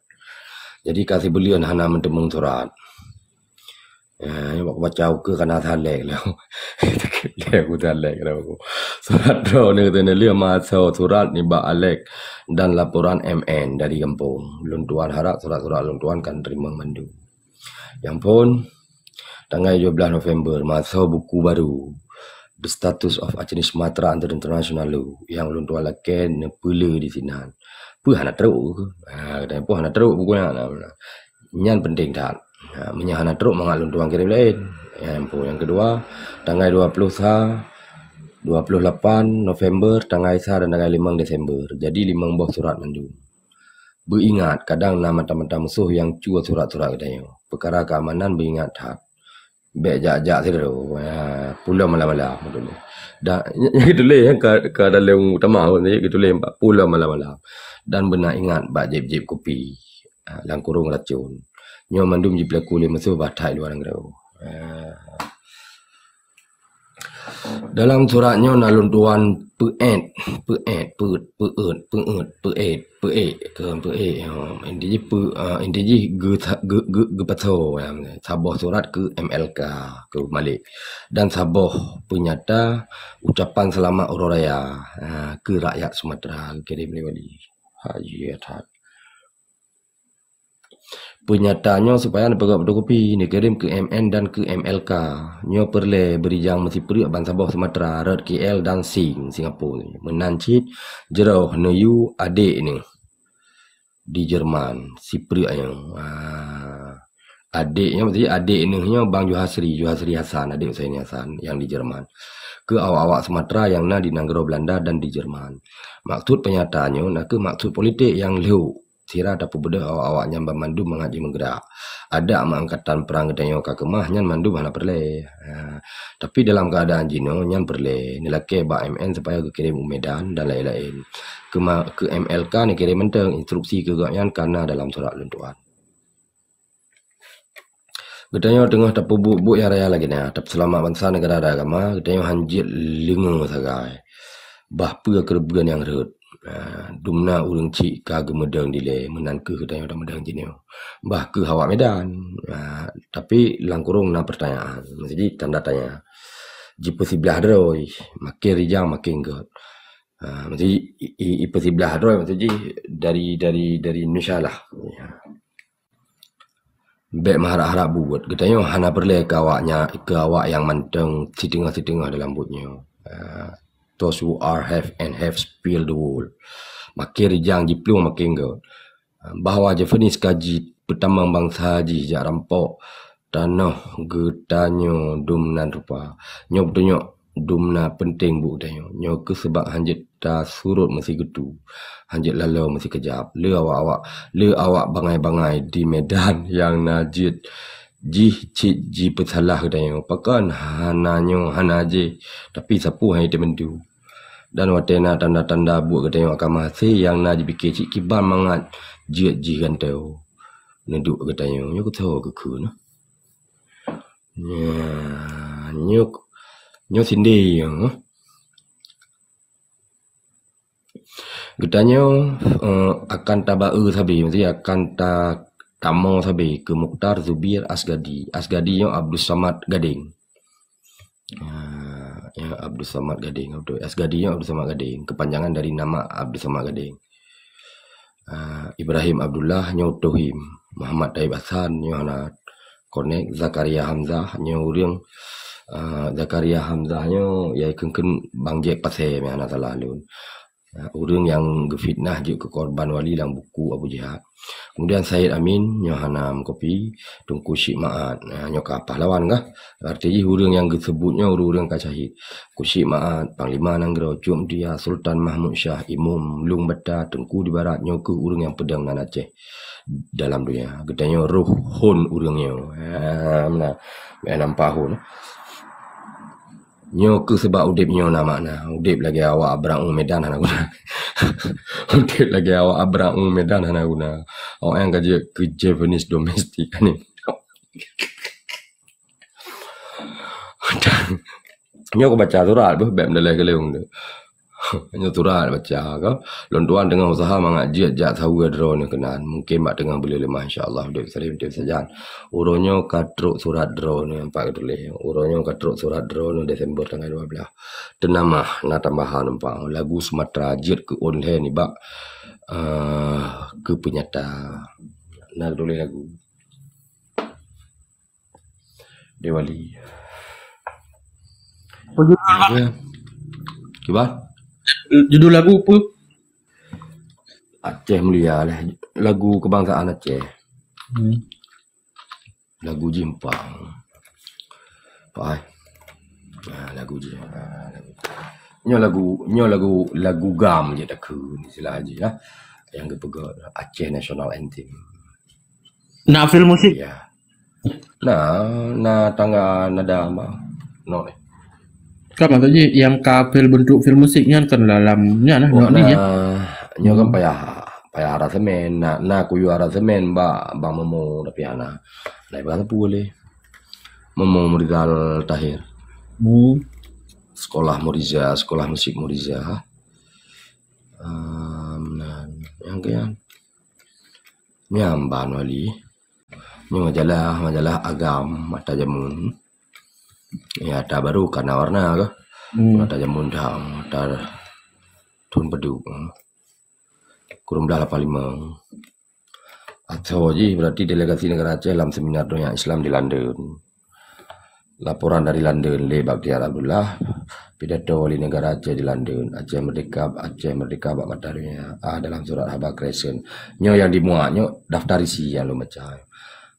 Jadi ka sibuleuen hana meuteumeung surat. Ya, nyang bak baca ukeue kana salek lom. Lé ukeue salek lom. Surat droeneuh teunileuh masa surat nibak Alex dan laporan M N dari gampông. Lôn tuan harap surat-surat lôn tuan kan teurimong mandum. Nyang phôn, tanggai dua belas November, masa buku baru, The Status of Aceh Sumatera International Law, nyang lôn tuan lakèe neupeule di sinan. Peue hana trok? Ha, gata peue hana trok buku nyan? Nyan penting that. Ha, meunyo hana trok, mangat lôn tuan kirém laén. Nyang phôn. Nyang keudua, tanggai dua puluh sa, dua puluh lapan November, tanggai sa dan tanggai limong Desember. Jadi limong boh surat mandum. Beuingat, kadang na mata-mata musoh nyang cue surat-surat geutanyoe. Peukara keamanan beuingat that. Bèk jak-jak sidroe, ya, pulang malam-malam geutuléh. Dan nyang geutuléh nyan ka, ka dalem tamah, geutuléh bak pulang malam-malam. Dan beuna ingat bak jieb-jieb kupi, ha, lam kurong racun. Nyoe mandum jipeulaku lé musoh bak that luwa nanggroe. Ha. Dalam surat nyoe na lôn tuan peuet, peuet, peuet, peuet, peuet, peuet, peuet, keu peuet, ha, inti jih peu-, ah, inti jih geu-, geu-, geu-, geupasoe, ya, saboh surat keu M L K, keu Malik, dan saboh peunyata ucapan seulamat uroe raya, ha, keu rakyat Sumatra, geukirém lé Wali. Ha, jeuet that. Peunyata nyoe supaya neupeugah fotokopi, neukirém keu M N dan keu M L K. Nyoe peureulée beurijang meusipreuk bansaboh Sumatra, rot K L dan Sing, Singapura. Meunan cit jroh neuyue adék neuh di Jerman, sipreuk nyoe. Ah, adék nyoe, maksudnya adék neuh nyoe Bang Juhasri, Juhasri Hasan, adék Husaini Hasan nyang di Jerman. Keu awak-awak Sumatra nyang na di nanggroe Beulanda dan di Jerman. Maksud peunyata nyoe na kheueh maksud politik nyang lhok. Sira tapeubeudôh awak-awak nyan banmandum mangat jimeugrak. Adak meuangkatan prang geutanyoe ka keumah, nyan mandum hana peureulée. Ha, tapi dalam keuadaan jinoe nyan peureulée, neulakée bak M N supaya geukirém u Medan dan laén-laén. Keuma-, keu M L K neukirém mantong, instruksi keu gobnyan ka na dalam surat lôn tuan. Geutanyoe teungoh tapeubuet buet nyang raya lagée nyan, tapeuseulamat bansa, neugara dan agama, geutanyoe hanjeuet leungoe sagai. Bah peue keureubeuen nyang rhot. Ah, dumna ureuëng chik ka geumeudong dilée, meunan kheueh geutanyoe tameudong jinoe. Bah kheueh awak Medan. Ah, tapi lam kurong na peurtanyaan. Maksud jih tanda tanya. Jipeusiblah droe, makin rijang makin gét. Ah, maksud jih, i, i, ipeusiblah droe, maksud jih dari, dari, dari Indonesia lah. Ya. Bék meuharap-harap buet. Geutanyoe hana peureulée keu awak nya, keu awak nyang mantong siteungoh-siteungoh dalam buet nyoe. Ah, those who are have and have filled the world. Makin rijang jiplueng makin gét. Ah, bahwa Japanese ka jipeutamong bansa jih jak rampok tanoh geutanyoe dum nan rupa. Nyoe peutunyok dum na peunteng buet geutanyoe. Nyoe kheueh sabab hanjeuet tasurot meusigeutu, hanjeuet laloe meusikejap. Le awak-awak, le awak bangai-bangai di Medan nyang na jeuet jih cit jipeusalah geutanyoe. Pakon hana nyoe hana jih, tapi sapeue hai teumeuntu. Dan watée na tanda-tanda buet geutanyoe akan mahasé nyang na jipike cit kiban mangat jeuet jih gantoe. Neuduek geutanyoe, nyoe keutoe geukheun. Nya, nyoe, nyoe sindé nyoe. Geutanyoe, eh, akan tabaeu sabe, maksudnya akan ta-, tamoe sabe keu Mukhtar Zubir Asgadi. Asgadi nyoe Abdul Samad Gadeng. Ah, ya, Abdul Samad Gadeng, betul. Asgadi nyoe Abdul Samad Gadeng, kepanjangan dari nama Abdul Samad Gadeng. Ah, Ibrahim Abdullah nyoe Tohim, Muhammad Taib Hasan nyoe hana konek, Zakaria Hamzah nyoe ureuëng, ah, Zakaria Hamzah nyoe ya kheun-kheun Bang Jack Pasé, meuhana salah lôn. Ah, ureuëng nyang geufitnah jeuet keu korban wali lam buku Abu Jihad. Kemudian Said Amin nyoe hana meukopi, Teungku Syik Ma'at. Ah, nyoe ka pahlawan kah? Arti jih ureuëng nyang geuseubut nyoe ureuëng-ureuëng ka syahid. Teungku Syik Ma'at, Panglima Nanggroe, Cut Meutia, Sultan Mahmud Shah, Imum Lueng Bata, Teungku di Barat, nyoe kheueh ureuëng nyang peudong nan Aceh dalam donya. Geutanyoe roh hon ureuëng nyoe. Ha, meunan. Meunan pahon. Nyoe kheueh sabab udeb nyoe na makna. Udeb lagée awak Abraham Medan hana guna. Udeb lagée awak Abraham Medan hana guna. Awak nyang ka jeuet keu Japanese domestic ni. Nyoe kubaca surat beuh, bék meudalai keuleung tu. Nyoe surat baca ka. Lôn tuan teungoh usaha mangat jeuet jak saweue droeneuh keunan. Mungkin bak teungoh buleuen lima, insya Allah, udeb salim, udeb sajan. Uroe nyoe ka trok surat droeneuh, nampak geutuléh. Uroe nyoe ka trok surat droeneuh Desember tanggai dua belas. Teunamah na tambahan nampak. Lagu Sumatra jeuet keu online nibak, eh, keu peunyata. Na geutuléh lagu. Dewali. Apa judul, Bang? Ya. Kiban? Judul lagu apa? Aceh Mulia lah. Lagu kebangsaan Aceh. Hmm. Lagu Jimpang. Pai. Ah, lagu jih. Ah, lagu. Nyoe lagu, nyoe lagu, lagu GAM je takheun istilah jih lah. Nyang geupeugah Aceh National Anthem. Na file musik? Ya. Na, na tangga nada ma. No ni. Kan maksud jih nyang ka file, bentuk file musik nyan kan dalam nyan lah, oh, not ni na, ya. Nyoe kan, hmm, payah, payah aransemen, na, na kuyue aransemen bak Bang Momo tapi hana. Lai bak sapeue lé. Momo Murizal Tahir. Hmm. Sekolah Muriza, sekolah musik Muriza. Ehm, nah, nyang keu nyan. Nyan ban Wali. Nyoe majalah, majalah Agam, Ata Jameun. Ya, ata baru kana warna ke? Hmm. Ata Jameun dah, ata thon padum. Kureueng blah lapan lima. Atau jih berarti delegasi negara Aceh dalam seminar dunia Islam di London. Laporan dari London lé Bakhtiar Abdullah, pidato Wali Negara Aceh di London, Aceh Merdeka, Aceh Merdeka bak mata dunia. Ah, dalam surat haba Crescent. Nyoe nyang dimuat, nyoe daftar isi nyang lôn baca.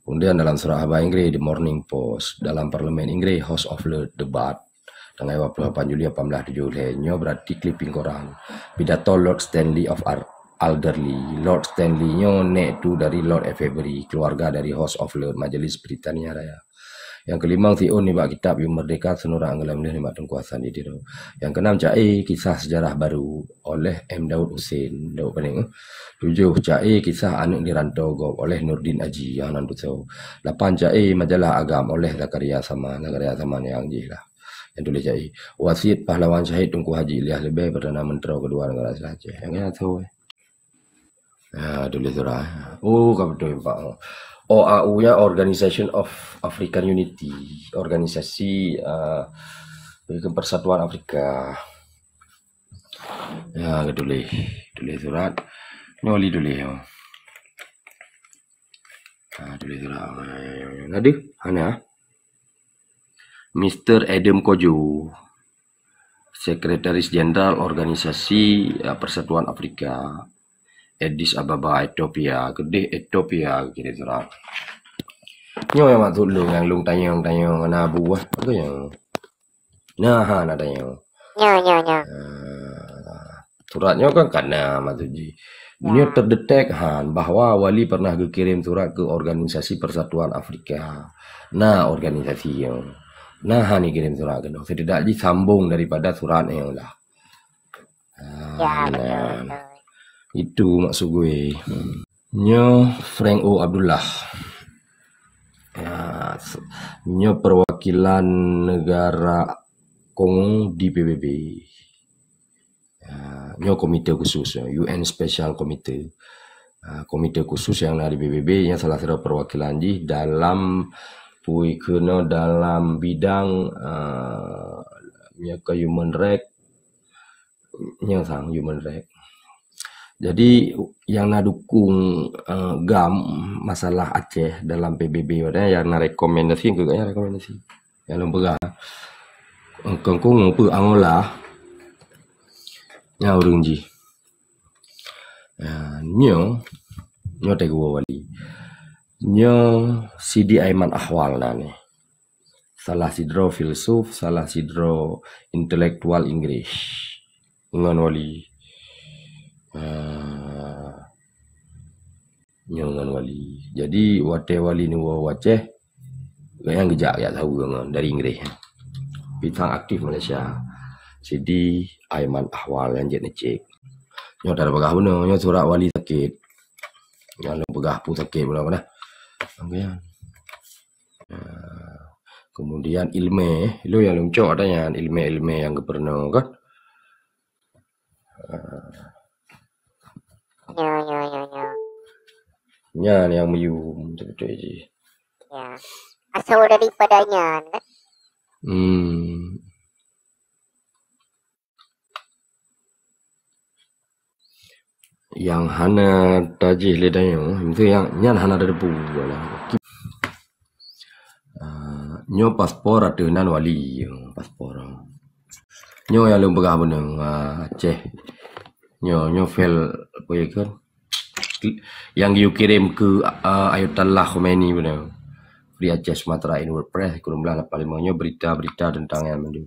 Kemudian dalam surat haba Inggris, The Morning Post, dalam Parlemen Inggris, House of Lords debat, tanggai dua puluh lapan Juli lapan belas tujuh lhèe. Nyoe berarti clipping koran. Pidato Lord Stanley of Ar-, Alderley. Lord Stanley nyoe nek tu dari Lord Avebury, keluarga dari House of Lords, Majelis Britania Raya. Nyang keulimong siôn nibak kitab Yum Merdeka, Seunurat Anggeulam Lheueh nibak Teungku Hasan di Tiro. Nyang keunam, Cae Kisah Sejarah Baru oleh M Daud Hussein, Daud Pening. Tujoh, Cae Kisah Aneuk di Rantau Gob oleh Nurdin Aji, nyang nan tusoe. Lapan, Cae Majalah Agam oleh Zakaria Saman, Zakaria Saman nyang jih lah. Nyang tuléh Cae. Wasiet Pahlawan Syahid Teungku Haji Ilyas Leubeh, Perdana Menteri kedua negara Aceh. Nyang keunan tusoe. Ya, tuléh surat. Oh, ka beutôi, Pak. O A U ya, Organization of African Unity. Organisasi, ah, Persatuan Afrika. Ya, ka tuléh. Tuléh surat. Nyoe Wali tuléh, ya. Ah, tuléh surat. Ah, ya, ya, ya. Ada? Hana? Mister Adam Kojo, Sekretaris Jenderal Organisasi, eh, Persatuan Afrika, Addis Ababa, Ethiopia, keudeh Ethiopia, kirim surat. Nyoe nyang maksud lôn, nyang lôn tanyong-tanyong ngon Abu, ah, apa nyang? Nah, ha, na tanyong. Nyoe, nyoe, nyoe. Ah, surat nyoe kan kana maksud jih. Ya. Nyoe terdetek han bahwa Wali pernah geukirém surat ke Organisasi Persatuan Afrika. Na organisasi nyoe. Na han ikirém surat keunoe. Setidak jih sambong daripada surat nyoe lah. Ah, ya, betul, betul. Itu maksud gue. Nyoe Frank O Abdullah. Ya, se-, nyoe perwakilan negara Kongo di P B B. Ah, nyoe komite khusus, U N Special Committee. Ah, komite khusus nyang na di P B B, nyan salah sidroe perwakilan jih dalam, pui keunoe dalam bidang, ah, nyoe ke human right, nyoe sang human right. Jadi, nyang na dukung, ah, GAM masalah Aceh dalam P B B, nyang na rekomendasi, keu gobnyan rekomendasi. Nyang lôn peugah, eh, Kongo peue Angola, nyan ureueng jih. Ya, nyoe, nyoe teuk geuwoe Wali. Nyoe Sidi Aiman Ahwal nan nyoe. Salah sidroe filsuf, salah sidroe intelektual Inggris. Ngon Wali. Ah. Nyoe ngon Wali. Jadi, watèe Wali neuwoe u Aceh, gobnyan geujak jak saweue ngon dari Inggréh. Bintang aktif Malaysia. Sidi Aiman Ahwal nyang jeuet neucék. Nyoe tapeugah bunoe, nyoe surat Wali sakét. Nyang lôn peugah peue sakét bunoe. Oke. Nah, kemudian ilmèe, ilèe nyang lôn cok ata nyan, ilmèe-ilmèe nyang geupeurunoe kan. Nyo, nyo, nyo, nyo. Nyan nyang meuyum beutôi jih. Ya. Asal daripada nyan kan? Hmm. Nyang hana tajih lé tanyoe, meusti nyang nyan hana tateupeue lah. Ah, nyoe paspor ateueh nan Wali, paspor. Nyoe nyang lôn peugah bunoe, ah, Aceh. Nyoe, nyoe file apa ya kan? Nyang geukirém keu, ah, Ayatollah Khomeini bunoe. Free Aceh Sumatra in WordPress, kureueng blah lapan lima nyoe berita-berita tentang nyan mandum.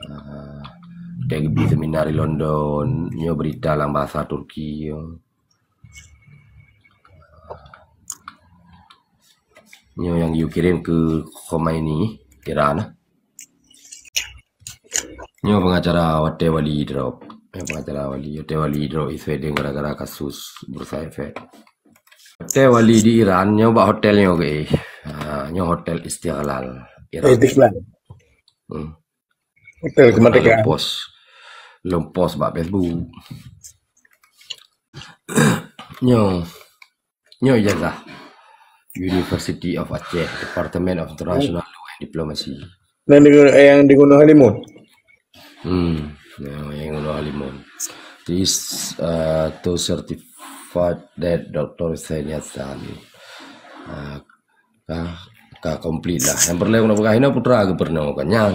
Ah, watèe geubi seminar di London, nyoe berita lam bahasa Turki nyoe. Nyoe nyang geukirém keu Khomeini, Iran. Nyoe pengacara watèe Wali drop. Nyoe pengacara Wali, watèe Wali drop i Sweden gara-gara kasus Bursa Efek. Watèe Wali di Iran, nyoe bak hotel nyoe keuh. Ha, nyoe Hotel Istiqlal, Iran. Istiqlal. Hmm. Betul, kemerdekaan. Lom post, lom post bak Facebook. Nyoe, nyoe ijazah University of Aceh, Department of International Law and Diplomacy. Yang di, yang di Gunung Halimun. Hmm, yang, yang Gunung Halimun. This uh, to certified that Doktor Zaini Hasan. Uh, ka, ka komplit lah. Yang perlu nak peugah inoe putra gubernur kan nyan.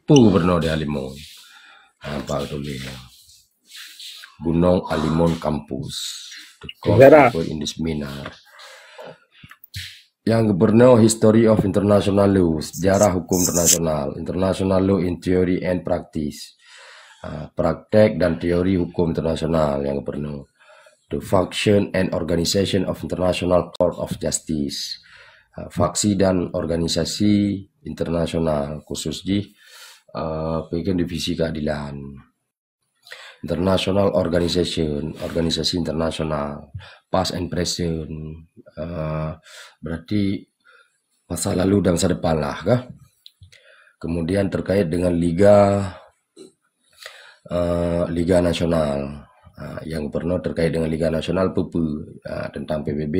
Pu gubernur di Halimun. Nampak tulis. Gunung Halimun Kampus. The course paper in the seminar. Yang gubernur History of International Law, sejarah hukum internasional, International Law in Theory and Practice. Uh, praktek dan teori hukum internasional yang gubernur. The function and organization of International Court of Justice. Uh, faksi dan organisasi internasional khusus jih uh, divisi keadilan. International organization, organisasi internasional, past and present, uh, berarti masa lalu dan masa depan lah kah. Kemudian terkait dengan liga, uh, liga nasional. Uh, yang gubernur terkait dengan liga nasional pepe uh, tentang P B B,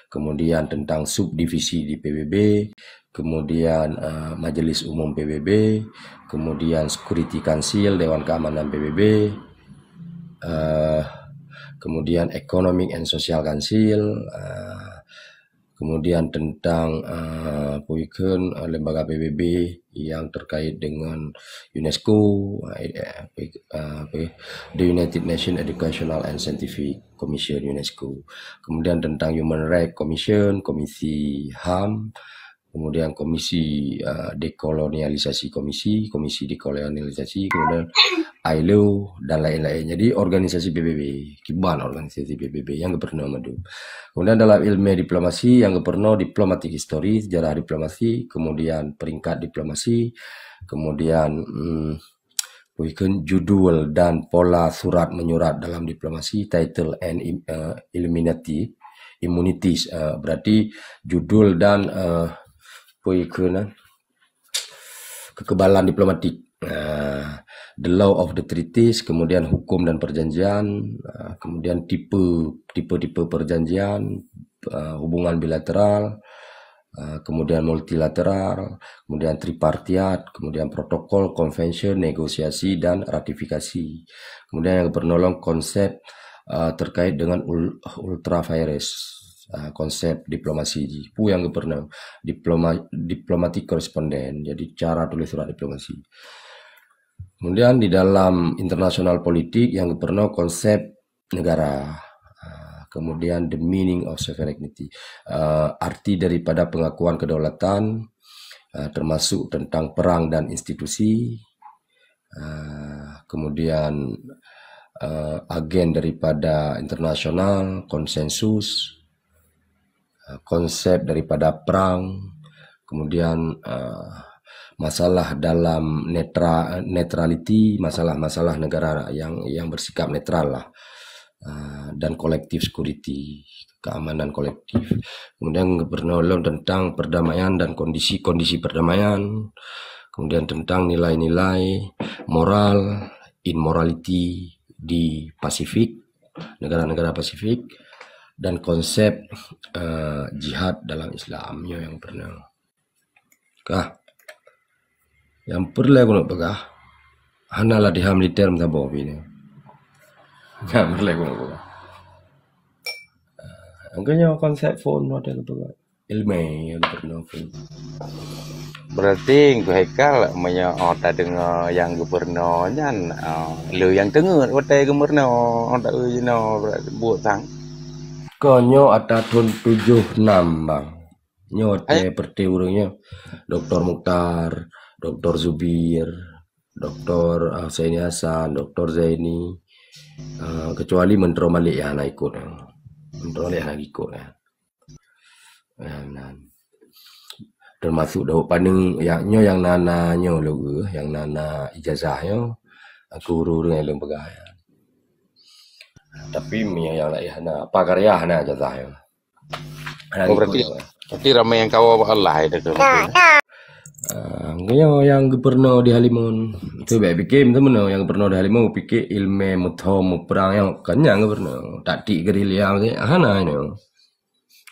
kemudian tentang subdivisi di P B B, kemudian uh, Majelis Umum P B B, kemudian Security Council, Dewan Keamanan P B B, uh, kemudian Economic and Social Council, uh, kemudian tentang uh, puikun uh, lembaga P B B yang terkait dengan UNESCO, uh, uh, the United Nations Educational and Scientific Commission UNESCO, kemudian tentang Human Rights Commission, Komisi HAM, kemudian Komisi uh, Dekolonialisasi Komisi, Komisi Dekolonialisasi, kemudian ILO dan lain-lain. Jadi organisasi P B B, kiban organisasi P B B yang gubernur madu. Kemudian dalam ilmu diplomasi yang gubernur diplomatik histori, sejarah diplomasi, kemudian peringkat diplomasi, kemudian hmm, judul dan pola surat menyurat dalam diplomasi, title and uh, immunity, immunities, uh, berarti judul dan uh, kekebalan diplomatik. Uh, the law of the treaties, kemudian hukum dan perjanjian, uh, kemudian tipe tipe-tipe perjanjian, uh, hubungan bilateral, uh, kemudian multilateral, kemudian tripartiat, kemudian protokol, convention, negosiasi dan ratifikasi. Kemudian yang gubernur konsep uh, terkait dengan ultra vires, uh, konsep diplomasi. Pu yang gubernur diploma, diplomatic correspondent. Jadi cara tulis surat diplomasi. Kemudian di dalam internasional politik yang gubernur konsep negara. Uh, kemudian the meaning of sovereignty, uh, arti daripada pengakuan kedaulatan, uh, termasuk tentang perang dan institusi, uh, kemudian uh, agen daripada internasional, konsensus, uh, konsep daripada perang, kemudian uh, masalah dalam netra, neutrality, masalah-masalah negara yang yang bersikap netral lah, uh, dan collective security, keamanan kolektif. Kemudian gubernur tentang perdamaian dan kondisi-kondisi perdamaian, kemudian tentang nilai-nilai moral, immorality di Pasifik, negara-negara Pasifik, dan konsep uh, jihad dalam Islam yang pernah. Kah? Yang peureulée keuneuk peugah, hana latihan militer meusaboh pih nyoe. Nyang peureulée keuneuk peugah. Engkau nyoe konsep phon model peugah. Ilmu yang peureulée phon. Berarti engkau hekal meunyoe oh tadeungoe nyang geupeureunoe nyan, oh, lé nyang teungeut watée geumeureunoe, oh, tak eu jinoe buet sang. Kau nyoe ata thon tujoh nam, bang. Nyoe watée peureté ureuëng nyoe, Doktor Mukhtar, Doktor Zubir, Doktor Husaini Hasan, Doktor Zaini, uh, kecuali Menteri Malik yang hana ikut. Menteri Malik hana ikut. Ya. Termasuk Daud Paneng, ya, nyoe yang nana nyoe lé, yang nana ijazah nyoe, aku ureuëng yang leueng peugah. Ya. Tapi yang lain hana, apa karya hana ijazah nyoe. Oh, berarti, berarti ramai yang kawa bak Allah itu tu. Ah, nyoe nyang gubernur di Halimun. Tu bèk pike meunan nyang gubernur di Halimun, pike ilmu muthom muprang nyang kan nyang gubernur. Taktik gerilya meunan hana nyoe.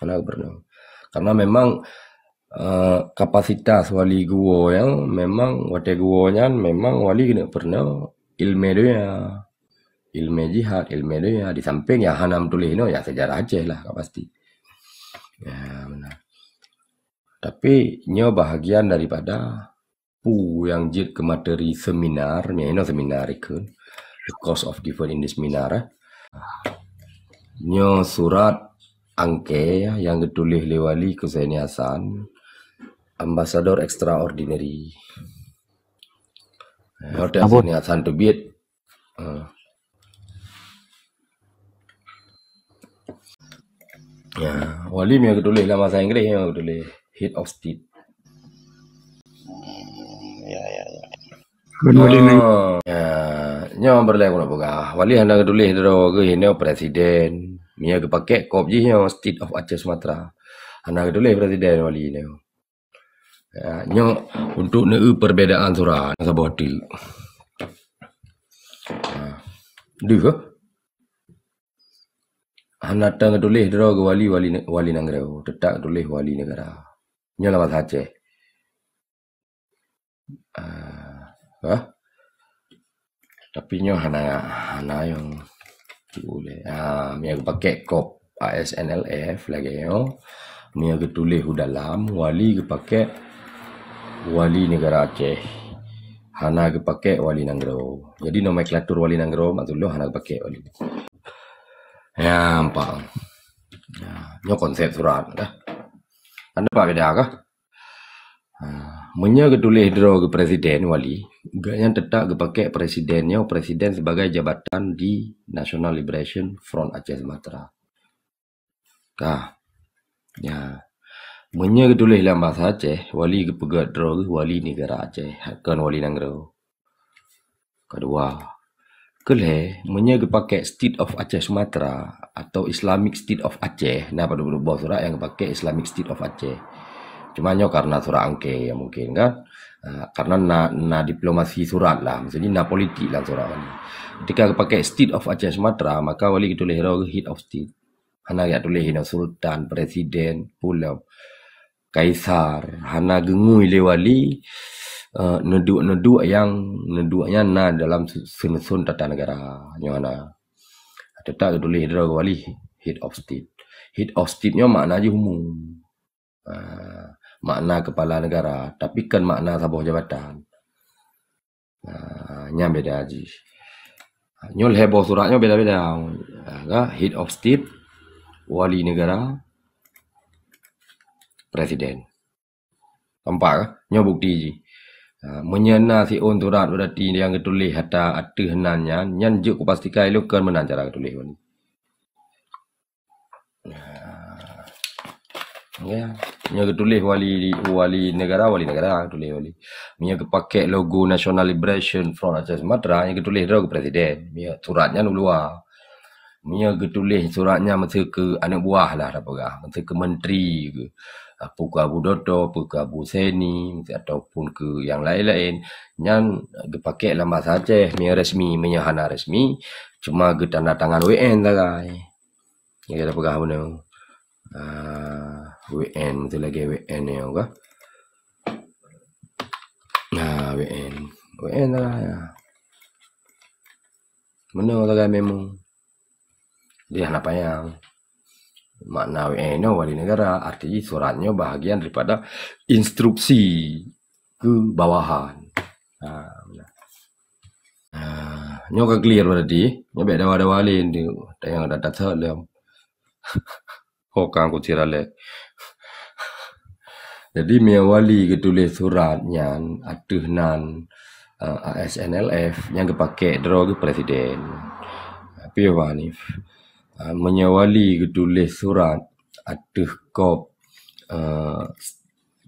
Hana gubernur. Karena memang, eh, kapasitas wali geuwoe nyan memang watèe geuwoe nyan memang wali keuneuk peurunoe ilmu donya. Ilmu jihad, ilmu donya, di samping nyang hana meutuléh nyoe, ya sejarah Aceh lah, ka pasti. Ya, benar. Tapi nyoe bahagian daripada peue nyang jeuet keu materi seminar, nyoe inoe seminar ikheun, the cause of given in the seminar, eh. Nyoe surat angke, ya, nyang geutuléh lé Wali Husaini Hasan, Ambassador Extraordinary. Eh, Hotel Ambon. Husaini Hasan teubiet. Ah. Ya, Wali meunyo geutuléh lam bahasa Inggris, meunyo geutuléh Head of State. Hmm, ya, ya, ya. Kon Wali nang- Ah, ya, nyoe peureulèe keuneuk peugah. Wali hana geutuléh droe geuh inoe presiden. Meunyo geupaké kop jih nyoe State of Aceh Sumatra. Hana geutuléh presiden Wali nyoe. Ya, nyoe untuk neueu perbedaan surat saboh teuk. Ha. Deuh, eh? Hana teutuléh droe geuh wali, wali ne-, wali nanggroe, teutap tuléh wali negara. Nyoe lam bahasa Aceh. Ah, hah? Tapi nyoe hana, hana nyang tuléh. Ah, meunyo geupaké kop A S N L F lagèe nyoe, meunyo geutuléh u dalam, wali geupaké wali negara Aceh. Hana geupaké wali nanggroe. Jadi nomenklatur wali nanggroe maksud lôn hana geupaké wali. Ya, nampak. Ya, nyoe konsep surat dah. Kan nampak beda kah? Ha, meunyo geutuléh droe geuh presiden wali, gobnyan teutap geupaké presiden nyoe presiden sebagai jabatan di National Liberation Front Aceh Sumatra. Ka. Ya. Meunyo geutuléh lam bahasa Aceh, wali geupeugah droe geuh wali negara Aceh, kon wali nanggroe. Kedua, keulhèe, meunyo geupaké State of Aceh Sumatra atau Islamic State of Aceh, na padub-padub boh surat nyang geupaké Islamic State of Aceh. Cuma nyoe karena surat angke ya mungkin kan. Ah, karena na, na diplomasi surat lah, maksudnya na politik lam surat wali. Ketika geupaké State of Aceh Sumatra, maka wali geutuléh droe geuh Head of State. Hana jak tuléh inoe sultan, presiden, pula kaisar. Hana geungui lé wali, eh, neuduek-neuduek nyang neuduek nyan na dalam su-, seuneusôn tata negara. Nyoe hana. Teutap geutuléh droe geuh wali Head of State. Head of State nyoe makna jih umum. Ah, makna kepala negara, tapi kon makna saboh jabatan. Ah, nyan beda jih. Nyoe lhèe boh surat nyoe beda-beda. Ah, ka, Head of State, wali negara, presiden. Nampak ka? Nyoe bukti jih. Ah, meunyo na siôn surat berarti nyang geutuléh ata ateueh nan nyan, nyan jeuet kupastikan ilôn kon meunan cara geutuléh wali. Nah. Ya. Nyoe geutuléh wali, wali negara, wali negara geutuléh wali. Meunyo geupaké logo National Liberation Front Aceh Sumatra, nyoe geutuléh droe geuh presiden. Meunyo surat nyan u luwa. Meunyo geutuléh surat nyan meuseue keu aneuk buah lah tapeugah, meuseue keu menteri geuh. Peue keu Abu Doto, peue keu Abu Seni, ataupun keu nyang laén-laén. Nyan geupaké lam bahasa Aceh, meunyo resmi, meunyo hana resmi, cuma geutanda tangan W N sagai. Nyang ka tapeugah bunoe. Ah, W N tu lagèe W N nyoe kah? Nah, W N. W N lah ya. Meunoe lagèe memo. Dia hana panyang. Makna W N nyoe wali negara, arti surat nyoe bahagian daripada instruksi keu bawahan. Ha, beuna. Ha, nyoe ka clear berarti. Nyoe bèk dawa-dawa lé, tayang dah that lom. Ho kang kucira lé. Jadi, meunyo wali geutuléh surat nyan ateueh nan, eh, A S N L F, nyan geupaké droe geuh presiden. Tapi, Pak Hanif, eh, meunyo wali geutuléh surat ateueh kop, eh,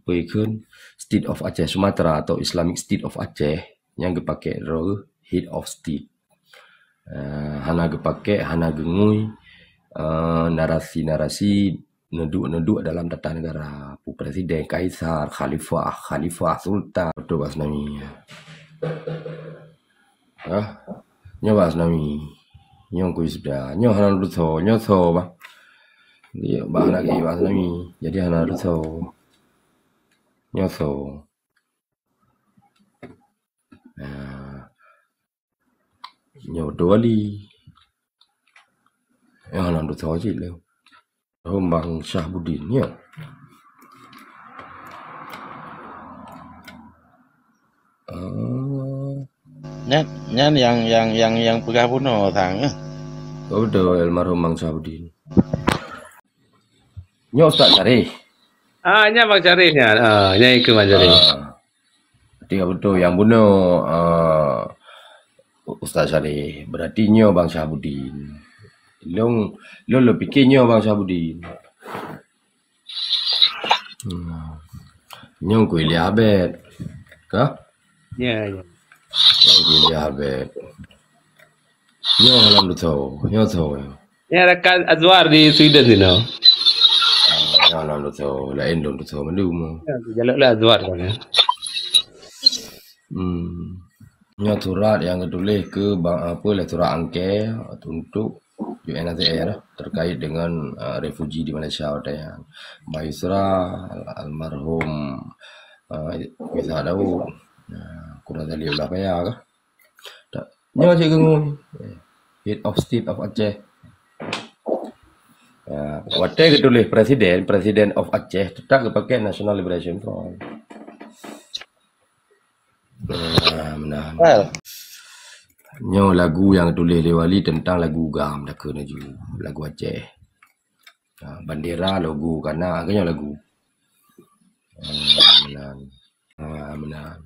peue ikheun, State of Aceh Sumatra atau Islamic State of Aceh, nyan geupaké droe geuh Head of State. Eh, hana geupaké, hana geungui, eh, narasi-narasi neuduek-neuduek dalam tata negara. Pu presiden, kaisar, khalifah, khalifah, sultan. Beutôi, Bang Seunami. Hah? Nyoe Bang Seunami. Nyoe kui sudah. Nyoe hana lôn tusoe. Nyoe soe, Bang. Dia Bang hana keu Bang Seunami. Jadi hana lôn tusoe. Nyoe soe. Nah. Nyoe dua li. Nyoe hana lôn tusoe cit lé. Almarhum Bang Syahbudin, ya. Ah. Nyan, nyan nyang, nyang, nyang, nyang peugah bunoe sang, eh. Oh, betul, almarhum Bang Syahbudin. Nyoe Ustaz Syarif. Ah, nyan Bang Syarif nyan. Ah, nyan ikeu Bang Syarif. Ah. Berarti betul nyang bunoe, ah, Ustaz Syarif. Berarti nyoe Bang Syahbudin. Lôn, lôn, lôn pikir nyoe Bang Syahbudin. Hmm. Nyoe Teungku Ilyas Abed. Kah? Ya, ya. Nyoe Teungku Ilyas Abed. Nyoe hana lôn tusoe. Nyoe soe. Nyan rakan Azwar di Sweden sinoe. Ah, nyoe hana lôn tusoe. Laén lôn tusoe mandum. Ya, jalok lah Azwar kan, ya. Hmm. Nyoe surat nyang geutuléh keu bang, apa, lé surat angke untuk U N H C R terkait dengan, uh, refuji di Malaysia watèe nyan. Bang Yusra, al-, almarhum, uh, Yusra Daud, uh, Kura Zaliullah Paya kah? Tak. Nyoe Cik Geungung, Head of State of Aceh. Uh, watèe geutuléh Presiden, President of Aceh, teutap geupakè National Liberation Front. Ah, meunan. Well. Nyoe lagu nyang geutuléh lé Wali teuntang lagu GAM, dakeuh laju, lagu Aceh. Ah, bandera, logo, kana, keu nyoe lagu. Ah, meunan. Ah, meunan.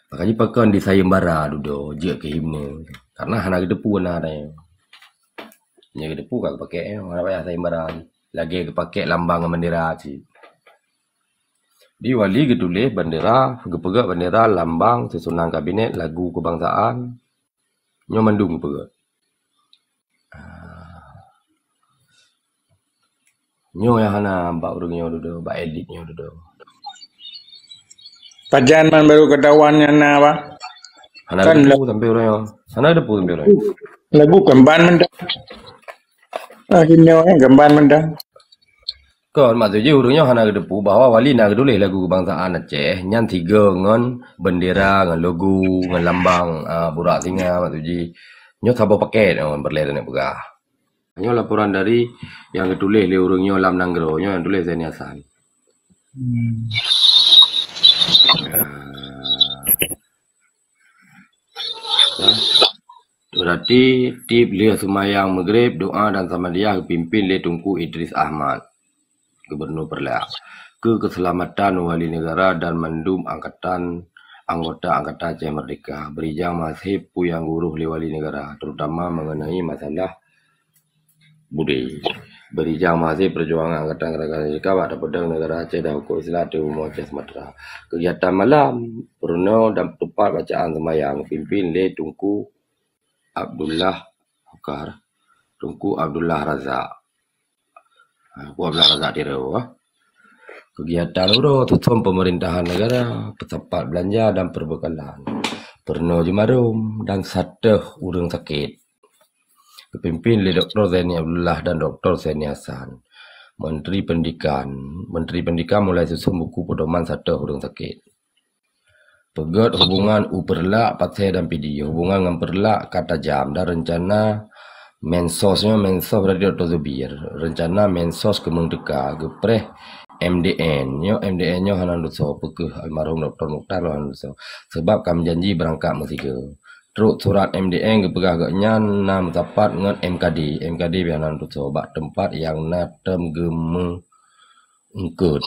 Makajih pakon di sayembara dudoe jeuet keu himne. Karena hana geuteupeue na nyoe. Nyang geuteupeue ka geupakè, hana payah sayembara. Lagèe geupakè lambang ngon bandera cit. Di Wali geutuléh bandera, geupeugèt bandera, lambang, susunan kabinet, lagu kebangsaan. Nyoe mandum geupeugèt. Ah. Nyoe nyang hana bak ureueng nyoe dudoe, bak elit nyoe dudoe. Pajan man baru ketahuan nyan na, Bang? Hana kan geuteupeue sampoe uroe nyoe. Hana geuteupeue sampoe uroe nyoe. Lagu kemban mantong. Ah, inoe, eh, kemban mantong. Kon, maksud jih ureueng nyoe hana geuteupeue bahwa Wali na geutuléh lagu kebangsaan Aceh nyan sigoe ngon bendera, ngon logo, ngon lambang, ah, burak singa, maksud jih. Nyoe saboh pakèt, oh, peureulèe taneuk peugah. Nyoe laporan dari nyang geutuléh lé ureueng nyoe lam nanggroe, nyoe nyang tuléh Zaini Hasan. Hmm. Ah. Ya. Berarti tiep lheueh seumayang Maghrib, doa dan samadiyah geupimpin lé Teungku Idris Ahmad, Gubernur Peureulak, keu keuseulamatan Wali Neugara dan mandum angkatan, anggota Angkatan Aceh Merdeka. Beurijang mahasé peue nyang geuuroh lé Wali Neugara, terutama mengenai masalah budé. Beurijang mahasé peujuangan Angkatan Gerakan Merdeka bak tapeudong neugara Aceh dan huköm Islam ateueh bumoe Aceh Sumatra. Kegiatan malam, peurunoe dan teumpat bacaan seumayang geupimpin lé Teungku Abdullah, bukan, Teungku Abdullah Razak. Ha, Teungku Abdullah Razak Tiro, ah. Kegiatan uroe tuson pemerintahan negara, tempat belanja dan perbekalan. Peurunoe jeumarom dan satéh ureueng sakét. Geupimpin lé Doktor Zaini Abdullah dan Doktor Zaini Hasan, Menteri Pendidikan. Menteri Pendidikan mulai susun buku pedoman satéh ureueng sakét. Peugèt hubungan u Peureulak, Pasè dan Pidie. Hubungan ngon Peureulak ka tajam dan rencana Mensos nyoe, Mensos berarti Doktor Zubir. Rencana Mensos keumeung teuka geupreh M D N. Nyoe M D N nyoe hana lôn tusoe, peue keuh almarhum Doktor Mukhtar hana lôn tusoe. Sebab ka meujanji beurangkat meusigoe. Trok surat M D N geupeugah gobnyan na meusapat ngon M K D. M K D pih hana lôn tusoe bak teumpat nyang na tem geumeueungkot,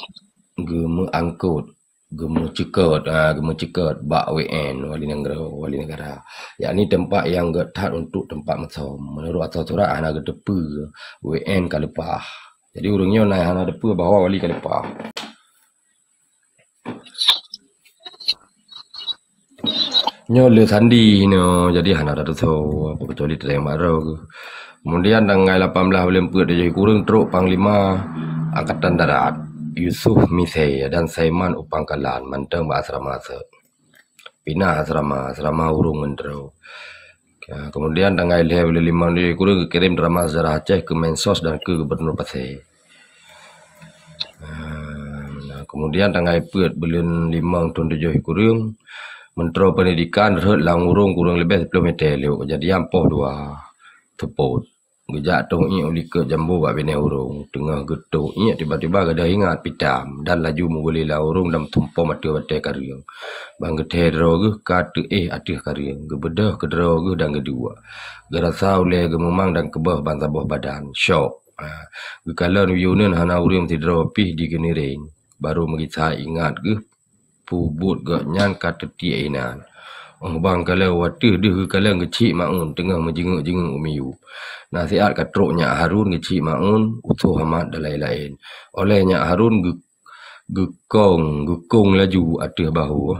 geumeuangkot, geumeuceukeut, ah, geumeuceukeut bak W N, Wali Negara, Wali Negara. Yakni teumpat nyang gèt that untuk teumpat meusom. Meunurot asoe surat hana geuteupeue W N ka leupah. Jadi ureueng nyoe na hana teupeue bahwa Wali ka leupah. Nyoe le sandi nyoe, jadi hana tatusoe, apa kecuali teurimong baroe. Kemudian tanggai lapan belas buleuen peuet tujoh kureueng trok Panglima Angkatan Darat, Yusuf Misei dan Saiman u Pangkalan mantong bak asrama sot. Pinah asrama, asrama ureuëng meuntroe. Kemudian tanggai lhée buleuen limong tujoh kureueng geukirém drama sejarah Aceh keu Mensos dan keu Gubernur Pasé. Kemudian tanggai peuet buleuen limong thon tujoh kureueng, Meuntroe Pendidikan rhot lam ureuëng kureueng leubeh siploh meter lhok kejadian poh dua teupot. Geujak toh iék u likot jambo bak binéh ureuëng. Teungoh geutoh iék, tiba-tiba gadôh ingat pitam dan laju meuguli lam ureuëng dan meutumpom ateueh batée kareueng. Ban geuthée droe geuh ka teuéh ateueh kareueng, geubeudôh keudroe geuh dan geuduek. Geurasa ulée geumeumang dan keubah ban saboh badan. Syok. Geukalon u yuneun hana ureuëng sidroe pih di keuniréng. Barô meugisa ingat geuh peubuet gobnyan ka teutiek inan. Óh ban kalon wateueh deuh geukalon geuchik maun teungoh meujeungeuek-jeungeuek u miyueb. Nasihat ka trok nyak Harun geuchik maun, usoh hamat dan laén-laén. Óh lheueh nyak Harun geu-, geukong, geukong laju ateueh bahô.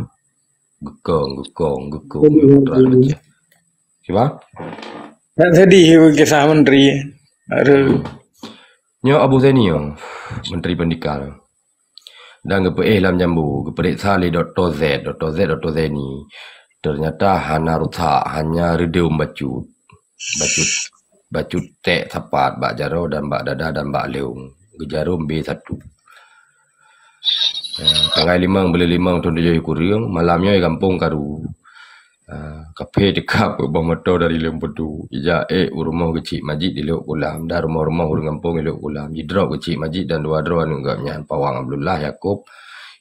Geukong, geukong, geukong. Siba? Tak sedih kisah menteri. Aduh. Nyoe Abu Zaini, Menteri Pendidikan. Dan geupeuéh lam jambo, geupeuriksa lé Doktor Z, Doktor Z, Doktor Zaini. Ternyata hana rusak, hanya reudeuem bacut. Bacut, bacut ték sapat bak jaroe dan bak dada dan bak lhong. Geujarom B satu. Tanggai limong buleuen limong thon tujoh kureueng, malam nyoe gampông karu. Kaphé teuka peuet boh moto dari Leueng Pedu. Ijak ék u rumoh Geuchik Majik di Lhok Kulam dan rumoh-rumoh ureuëng gampông di Lhok Kulam. Jidrop Geuchik Majik dan dua droe aneuëk gobnyan, Pawang Abdullah Yakub,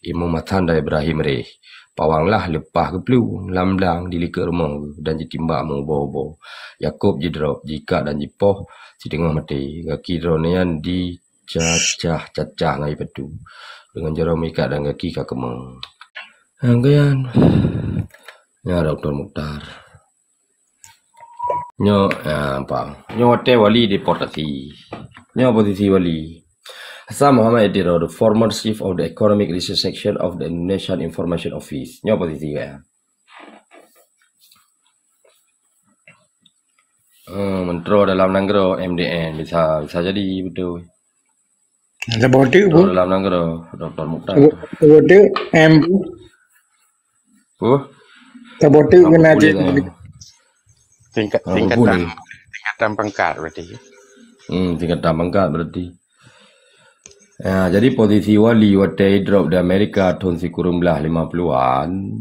Imum Hasan dan Ibrahim Réh. Pawang lah leupah geuplueng lam blang di likot rumoh geuh dan jitimbak meuubo-ubo. Yakub jidrop, jiikat dan jipoh siteungoh maté. Gaki droeneuh nyan di cacah-cacah ngon ié patu. Deungon jaroe meuikat dan gaki ka keumong. Nyang keuyan, nyan Doktor Mukhtar. Nyoe, ya, apa? Nyoe watée Wali deportasi. Nyoe posisi Wali. Hasan Muhammad Idiro, the former chief of the Economic Research Section of the Indonesian Information Office. Nyoe posisi geuh. Eh, Menteri Dalam Negeri M D N bisa, bisa jadi betul. Saboh teuk Menteri Dalam Negeri, Doktor Mukhtar. Saboh teuk M. Huh? Saboh teuk kena cek. Tingkat, tingkatan, tingkatan pangkat berarti. Hmm, tingkatan pangkat berarti. Ya, jadi posisi Wali watée drop di Amerika tahun sikureueng blah lima puluhan,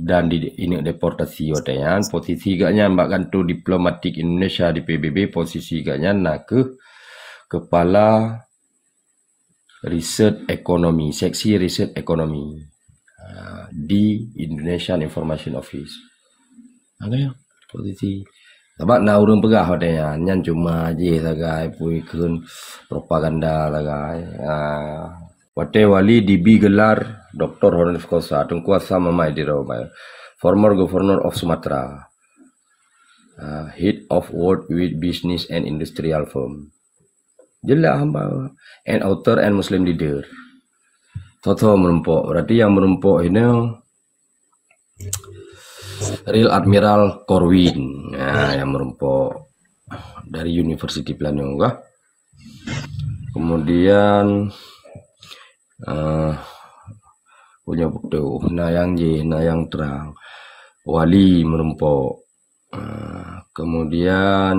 dan di, ineuk deportasi watée nyan, posisi gobnyan bak kantor diplomatik Indonesia di P B B, posisi gobnyan na kheueh Kepala Riset Ekonomi, Seksi Riset Ekonomi, di Indonesian Information Office. Ada ya, posisi. Sabab na ureuëng peugah watée nyan, nyan cuma jih sagai pui kheun propaganda sagai. Watée Wali dibi gelar Doktor Honoris Causa, Teungku Hasan Muhammad Idiro, former Governor of Sumatra, Head of World with Business and Industrial Firm. Jeulaih hamba, and author and Muslim leader. Soe-soe meurumpok, berarti nyang meurumpok inoe Rear Admiral Corwin, ya, nyang meurumpok dari University Peulanyong kah. Kemudian, eh, punya betul, na nyang jih, na nyang trang. Wali meurumpok. Eh, kemudian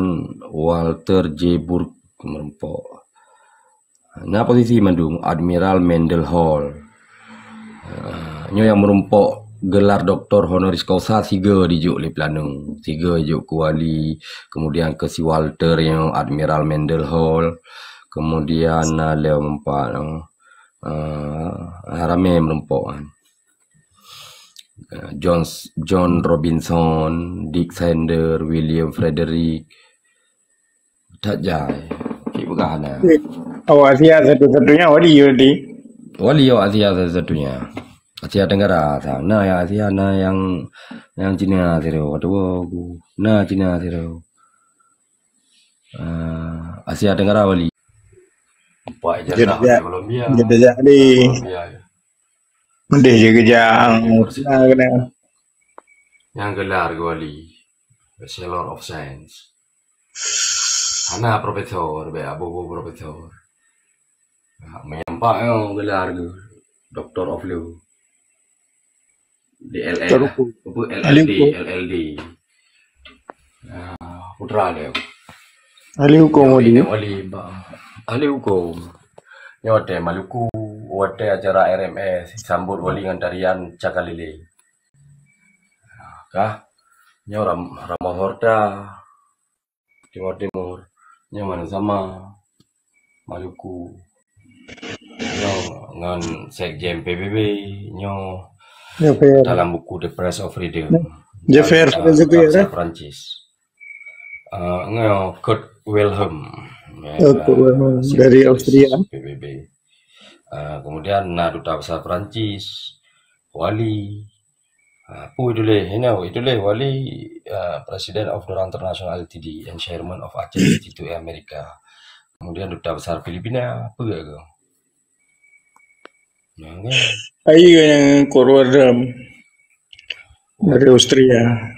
Walter J Burke meurumpok. Na posisi mandum, Admiral Mendel Hall. Ah, nyoe nyang meurumpok gelar Doktor Honoris Causa siga dijok lé Peulanyong, siga dijok keu Wali, kemudian keu si Walter nyoe Admiral Mendel Hall, kemudian na lheueh meupat, ah, ramé meurumpok kan. John, John Robinson, Dick Sander, William Frederick, That jai. Cik peugah hana. Awak Asia satu-satunya wali berarti. Wali awak Asia satu-satunya. Asia Tenggara, sa-, na nyang Asia, na nyang, nyang Cina sidroe, kata aku. Na Cina sidroe. Ah, Asia Tenggara wali. Empat ijazah dari Colombia. Jadi. Colombia. Mendeh je kejang. Nah, kena. Nyang gelar keu wali, Bachelor of Science. Hana profesor, bèk aboh-boh profesor. Meunyoe bak nyoe gelar geuh Doctor of Law. Di L L Doktor lah. Hukum. Apa, Ahli L L D, hukum. L L D. Ah, putra dia. Ahli hukum, Wali. Wali, ba-, ahli hukum. Nyoe watèe Maluku, watèe acara R M S, sambot Wali ngon tarian Cakalele. Kah? Nyoe Ram-, Rama Horta, Timor Timur. Nyoe Manusama, Maluku. Nyoe ngon Sekjen P B B, nyoe Nyoe fair. Dalam buku The Price of Freedom. Nyoe fair, nyoe fair juga, bahasa ya. Perancis. Ah, nyoe Kurt Wilhelm. Ya, Kurt Wilhelm dari Austria. P B B. Ah, kemudian na duta besar Perancis, Wali. Ah, apa itulah, you know, itulah Wali, ah, President of Dorang International L T D and Chairman of Aceh Institute America. Kemudian duta besar Filipina, apa ke? Nah, kan? Ai nyang Kurt Wilhelm dari Austria.